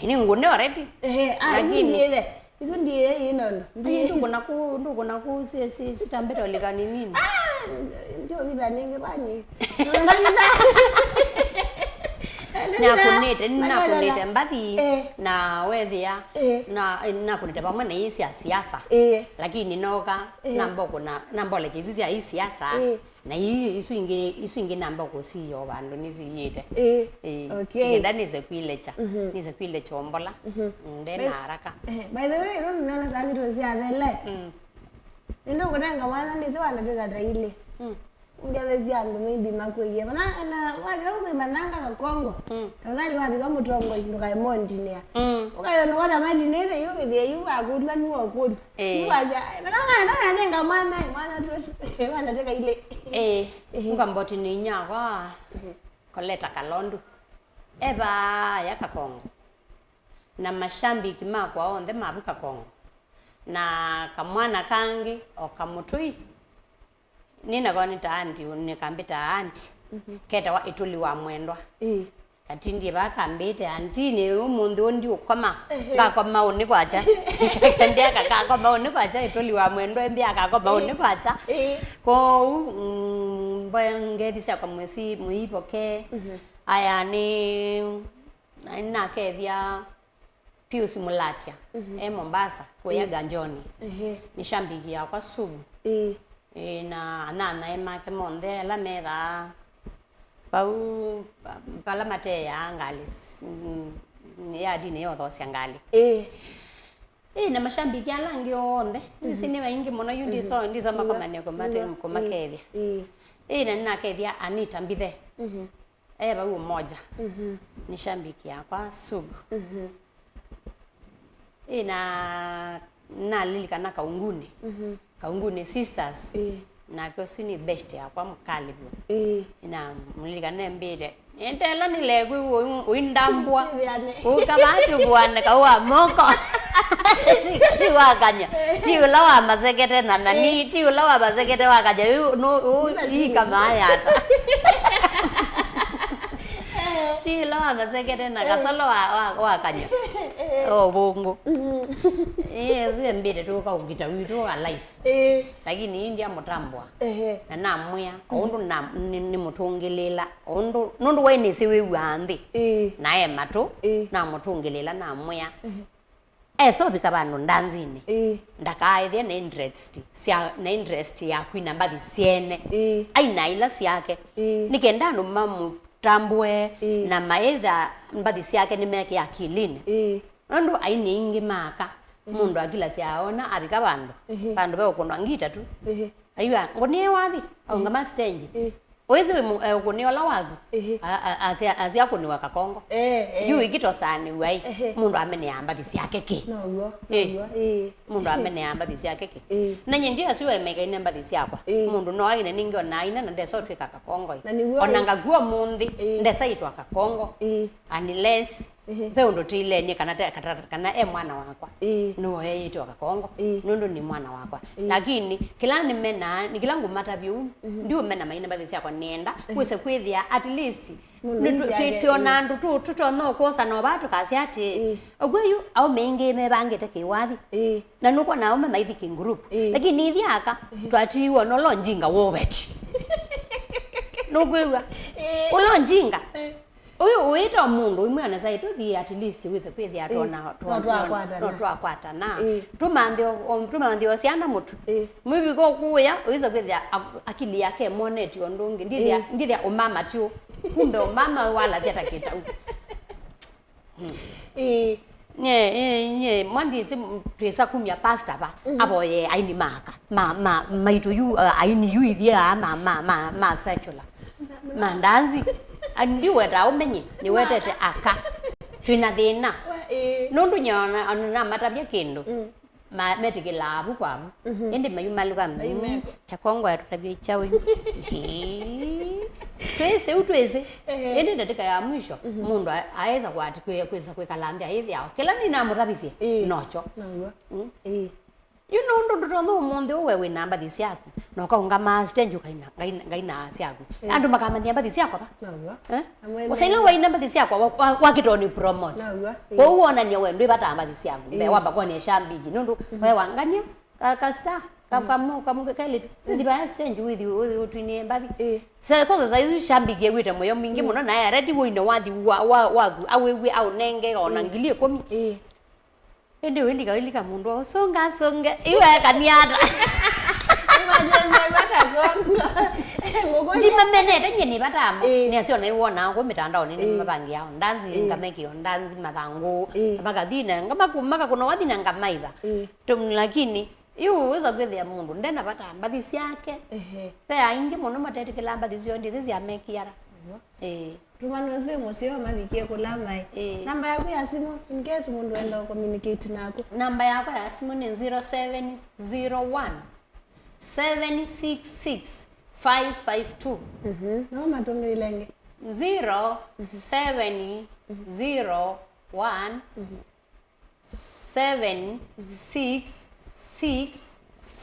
Ai, nĩ ngũne already. Ehe, ah, isu lakini ndiĩle. Isu ndiĩle ino. Ai, ndukuna ku, ndukuna ku, si, si, sitambeta ulikani nini? Ah, ndio vita ningi bani. Nakunite, nakunite mbathi, eh, na wethia, eh, na, nakunite vamwe na ii sya siasa. Eh. Lakini noka, eh, namba kuna, namba oleke isu sya ii siasa. Eh. Na ii, isu ingĩ, isu ingĩ namba kũsiĩa o vandũ nĩsiĩte. Ĩĩ. Ĩĩ. Okay. Ngenda nĩse kwilecha. Mhm. Nĩse kwilecha ombola. Mhm. Nde na haraka. Eh, by the way, nũndũ nĩona saa sitũ syathele. Mm. Nĩndũkũnenga mwana nĩsĩ wandatĩka ta ilĩ. Mm. Ngethesia andũ maybe makwĩie. Mana na wake ũkwĩmananga Kakongo. Mm. Tafadhali wavika mũtongoi ndũkae mondinĩa. Mm. Ũkayo nũkona matinĩte yu kĩthĩa yu wakũlwa nĩwokũlwa. Eh. Yu wasya, "Mana mwana nanenga mwana, mwana tu." Wandatĩka ilĩ. Eh. Ehe. Ngamboti nĩ inyakwa. Mhm. Koleta Kalondu. Evaya Kakongo. Na mashambiki makwa onthe mavu Kakongo. Na kamwana kangĩ o kamũtũi. Nĩnakwa nĩ ta anti, nĩkambĩta anti. Mhm. Ketawa Ĩtũli wa Mwendwa. Ĩĩ. Katindie vaa kambĩte, "Anti, nĩ ũmũnthĩ ũũ ndiũkoma." Ehe. Ngakoma ũnĩ kwakya. Ndeka kakoma ũnĩ kwakya, Ĩtũli wa Mwendwa ĩmbĩa akakoma ũnĩ kwakya. Ĩĩ. Kwoou, mm, mboya ngethi syakwa mwĩsi mũivoke. Mhm. Aya nĩ, na, nakethya Pius Mulatya, mhm, e Mombasa, kũya, mm, Ganjoni. Ehe. Nĩ shambiki yakwa sugu. Ĩĩ. Ĩĩ, na anyanyae make monthe ala methaa vau, vala mateaa ngalĩ, mm, yadinĩ ya ũthosya ngalĩ. Ĩĩ. Ĩĩ, na mashambiki ala angĩ onthe, mhm, isi nĩ maingĩ mũno, yu ndiso, mhm, ndiso makomanĩe kũmate-, kũmakethya. Ĩĩ. Ĩĩ, na nĩnakethya Anita Mbithe. Mhm. E vau Umoja. Mhm. Nĩ shambiki yakwa sugu. Mhm. Ĩ, na nalilikana Kaunguni. Mhm. Kaunguni Sisters. Ĩ. Nake ũsu nĩ best yakwa mũkali vyũ. Ĩ. Na mũlilikane mbĩte. Nĩtela nĩlekwi ũindambwa. Tũvĩane. Ũka vaa tũvũane kau wa moko. Ti, ti wakany'a. Ti ũla wa masekete na nani. Ĩ. Ti ũla wa masekete wakany'a. Yu, no, ũ, ii kamaa yata. Ti ĩla wamasekete na kasolo wa, wa, wa kany'a. O vũngũ. Mhm. Ĩĩ, ĩsu embĩte tũka ũkita witũ wa life. Ĩĩ. Lakini ii ndyamũtambũa. Ehe. Na namwĩa, o ũndũ na, nĩ, nĩmũtũngĩlĩĩla, o ũndũ, nũndũ waĩ nĩsĩ wĩw'aa nthĩ. Ĩĩ. Na e matũ, ĩĩ, namũtũngĩlĩĩla namwĩa. Ehe. Esovika vandũ ndanzinĩ. Ĩĩ. Ndakaethĩe na interest sya, na interest ya kwina mbathi syene. Ĩĩ. Aina ila syake. Ĩĩ. Nĩ kenda andũ mamũtambũe, ĩĩ, na maĩtha mbathi syake nĩmekĩa akilinĩ. Ĩĩ. Nũndũ aini aingĩ maaka, mhm, mũndũ akilasya aona avika vandũ. Ĩĩ. Vandũ ve ũkũnwa ngita tu. Ĩĩ. Aiwa, ngũnĩe wathi, aũngama stage. Ĩĩ. Ũĩsĩ wĩ mũ-, eh, ũkũnĩ ũla waku. Ĩhĩ. A-, a-, asya, asya kũnĩwa Kakongo. Eh, eh. Yu ikitosaanĩw'a ĩ, ĩhĩ, mũndũ ameneaa mbathi syake kĩ? Now'o, eh, now'o, ĩĩ. Mũndũ ameneaa mbathi syake kĩ? Ĩĩ. Na nyie ndi asu emekaine mbathi syakwa. Ĩĩ. Mũndũ no aine nĩngĩ ona aina na ndesa ũtw'ĩka Kakongo ĩ. Na nĩw'o. Ona ĩ. Ngakua ũmũnthĩ, ĩĩ, ndesa ĩtwa Kakongo. Ĩĩ. Unless Ĩhĩ. Ve ũndũ tĩilenie kana te, kata, kana e mwana wakwa. Ĩĩ. Nĩwe eĩtwe Kakongo. Ĩĩ. Nũndũ nĩ mwana wakwa. Ĩĩ. Lakini kĩla nĩmenaa, nĩ kĩla ngũmatavya ũu, mhm, ndiũmena maina mbathi syakwa nĩenda, ĩhĩ, wĩse kwĩthĩa at least, mũndũ nĩ tũ-, ĩsĩ twĩ-, yake, twĩona, ĩĩ, andũ tũ-, tũtonya ũkwosa na ũvaa tũkasya atĩ, ĩĩ, ũkw'o yu aũme aingĩ mevangĩte kĩwathi. Ĩĩ. Na nũkwona aũme maithi kĩ group. Ĩĩ. Lakini ithyĩ aka, ĩhĩ, twatiiwe nolo njinga woveti. Nũkwĩw'a? Ĩĩ. Ũla njinga. Ĩĩ. Ũyũ ũĩta o mũndũ ũimwe ona sai tũthi at least wĩse kwĩthĩa, ĩĩ, twona, no twa-, twakwatana, no twakwatana. Ĩĩ. Tũmanthĩo, o, tũmanthĩo syana mũtu. Ĩĩ. Mwĩvika ũkũya, ũĩse kwĩthĩa ak-, akili yake ĩmonetye ũndũ ũngĩ. Ndithĩa, ĩĩ, ndithĩa ũmama tyo. Kumbe ũmama walasya ta kĩtau. Hmm. Ĩĩ. Nye, nye, nye, mwandisi m-, twĩsa kumya pastor va, mhm, avoye aini maka. Ma, ma, maitũ yu, uh, aini yu ithyĩ aa ma, ma, ma, ma secular. Ma ndanzi. A, ndiweta ũmenye, nĩwetete aka. Twĩna thĩna. Wa, ĩĩ. Nũndũ nyona, ona namatavya kĩndũ. Mm. Ma, metĩkĩlaa avu kwa avu. Mhm. Ĩndĩ mayumalũka, mm, Kakongo atũtavya kyaũ yu. Ĩĩ. Twĩsĩ u twĩsĩ. Eh. Ĩndĩ ndatĩka ya mwisho, mũndũ a- aesa kwati kwĩ- kwĩsa kwĩkala nthĩ ayĩthĩawa. Kĩla nĩnamũtavisye, ĩĩ, nokyo. Naw'o. Mm. Ĩĩ. Yu nũndũ ndũtonya ũmũnthĩ ũũ we wĩna mbathi syaku, na ũkaũngama stage ũkaina, ngaina, ngaina syaku. Ĩĩ. Andũ makamanyia mbathi syakwa va? Naw'o. Eh? Amwe ũsaila me- waina mbathi syakwa, wa- wa- wakĩtwa nĩ promote. Naw'o. Ĩĩ. Kwoou wonania we ndwĩvataa mbathi syaku. Mbee, ĩĩ, wamba kuonia shambiki. Nũndũ, mhm, we wangania, ka- ka star, ka- kamu- kamu kelitu. Ĩĩ. Nthi vaya stage withi, withi ũtwinie mbathi. Ĩĩ. Sa- kwanza saizi shambiki ewĩte mũyo mwingĩ, ĩĩ, mũno, naye areti woine wathi wa- wa- waku, awĩw'e, aũnenge ona, ĩĩ, ngili ĩkũmi. Ĩĩ. Ĩndĩ ũilika, ũilika mũndũ ũsũnga asũnge. Iwekania ata? Ndimamenete nyie nĩ vata. Ĩĩ. Nĩasyo naiwonaa kũ mĩtandaonĩ, ĩĩ, nĩmavangĩao ndanzi, ĩĩ, ngamekĩo ndanzi mathangũ. Ĩĩ. Makathi na ngamaku- makakũna wathi na ngamaiva. Ĩĩ. Tum- lakini yu wĩsa kwĩthĩa mũndũ ndena vata mbathi syake. Ehe. Ve aingĩ mũno matetĩkĩlaa mbathi syoo ndĩsĩ sya mekiara. Ĩĩ. Tũmana ũsĩ mũseo mavikie kũla maĩ. Ĩĩ. Namba yaku ya simũ, in case mũndũ enda communicate naku. Namba yakwa ya simũ nĩ zero seven zero one, seven six six, five five two. Mhm. No matũngĩlĩle ĩngĩ. Zero seven zero one, seven six six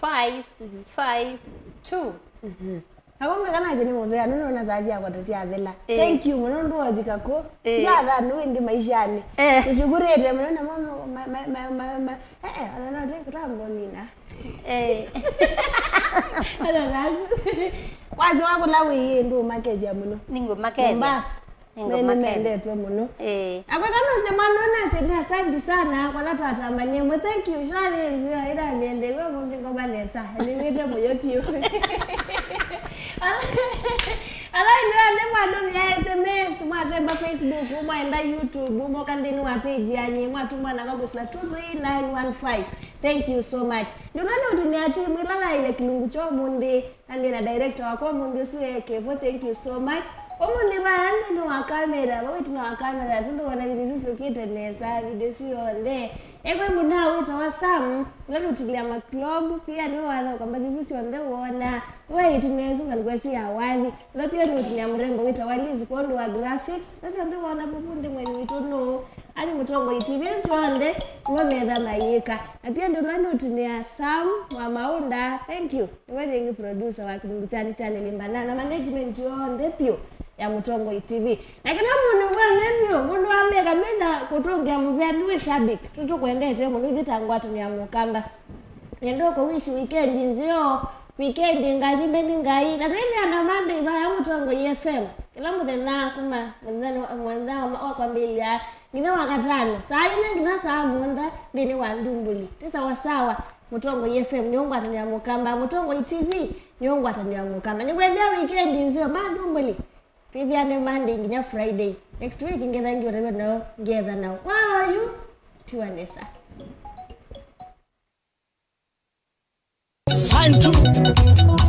five five two. Mhm. Akombe kana ĩsĩ nĩ mũvea, nũnona saa syakwa ta syathela. Eh. Thank you mũno, ndũovika kũ. Eh. Ndyatha nũũ ĩndĩ maishanĩ. Eh. Nĩshukurĩte mũno namo ma- ma- ma- ma- ma- eh, eh, ona no tĩ kũtambũnina. Eh. Ona nasu. Wasi wakũla wĩĩ ndũmakethya mũno. Nĩngũmakethya. Mombasa. Nĩngũmakethya. Nĩmendetwe mũno. Eh. Akwata nũsĩ mwana ũnasĩ nĩ asante sana kwa la twatambanie mwe. Thank you. Shwali nzio ĩra nĩendewe mũngĩ ngoma nesa. Nĩwĩte mũyo piũ. Ala ĩndĩ andĩ mwanũmĩa S M S, mwasemba Facebook, mwaenda YouTube, mwoka nthĩnĩ wa page yanyu, mwatũmwa na vakusila two three nine one five. Thank you so much. Nũla nũtinĩa timu ĩla yaĩle kĩlungu kya ũmũnthĩ. Nambie na director wakwa ũmũnthĩ ũsu e Kevo, thank you so much. Ũmũnthĩ vaa nthĩnĩ wa kamera, vau ĩtina wa kamera, sindũona isu syũkĩte nesa, video syonthe. Ekwe mũnaa wĩtawa Sam, ũla nũtilĩa maclub, pia nĩwe wathaũka mbathi isu syonthe woona. We ĩtina ĩsu ngalĩko ĩsu ya wathi, ũla pia nũtilĩa mũrembo wĩtawa Liz kwondũ wa graphics, na syonthe woona vuvu nthĩ mwenyu witũ nũũ. Ani Mũtongoi T V syonthe, nĩwe metha mayĩka. Na pia ndĩ ũla nũtinĩa Sam wa Maũnda, thank you. Nĩwe yĩngĩ producer wa kĩlungu kyani kya Lĩlĩmbana na management yonthe vyũ ya Mũtongoi T V. Na kĩla mũndũ wone vyũ, mũndũ wa Mega Mesa kũtũngĩa mũvea nĩwe shabik. Nĩtũkwendete mũno ithyĩ ta ngwatanĩo ya Mũkamba. Nĩenda kũwish weekend nzeo, weekend ngai mbeni ngai. Na twĩthĩa na Monday vaya Mũtongoi F M. Kĩla mũthenya kuma mũthenya wa, mũthenya wa, wa kwambĩlĩlya nginya Wakatano, saa inya nginya saa mũonza nthĩnĩ wa Ndumbuli. Ti sawa sawa. Mũtongoi F M nĩyo ngwatanĩo ya Mũkamba, Mũtongoi T V nĩyo ngwatanĩo ya Mũkamba. Nĩkwendea weekend nzeo, ma Ndumbuli. Twĩthĩane Monday nginya Friday. Next week ngetha ngiũtavya nao, ngetha nao. Kwa oyu, tiwa nesa. Fine too.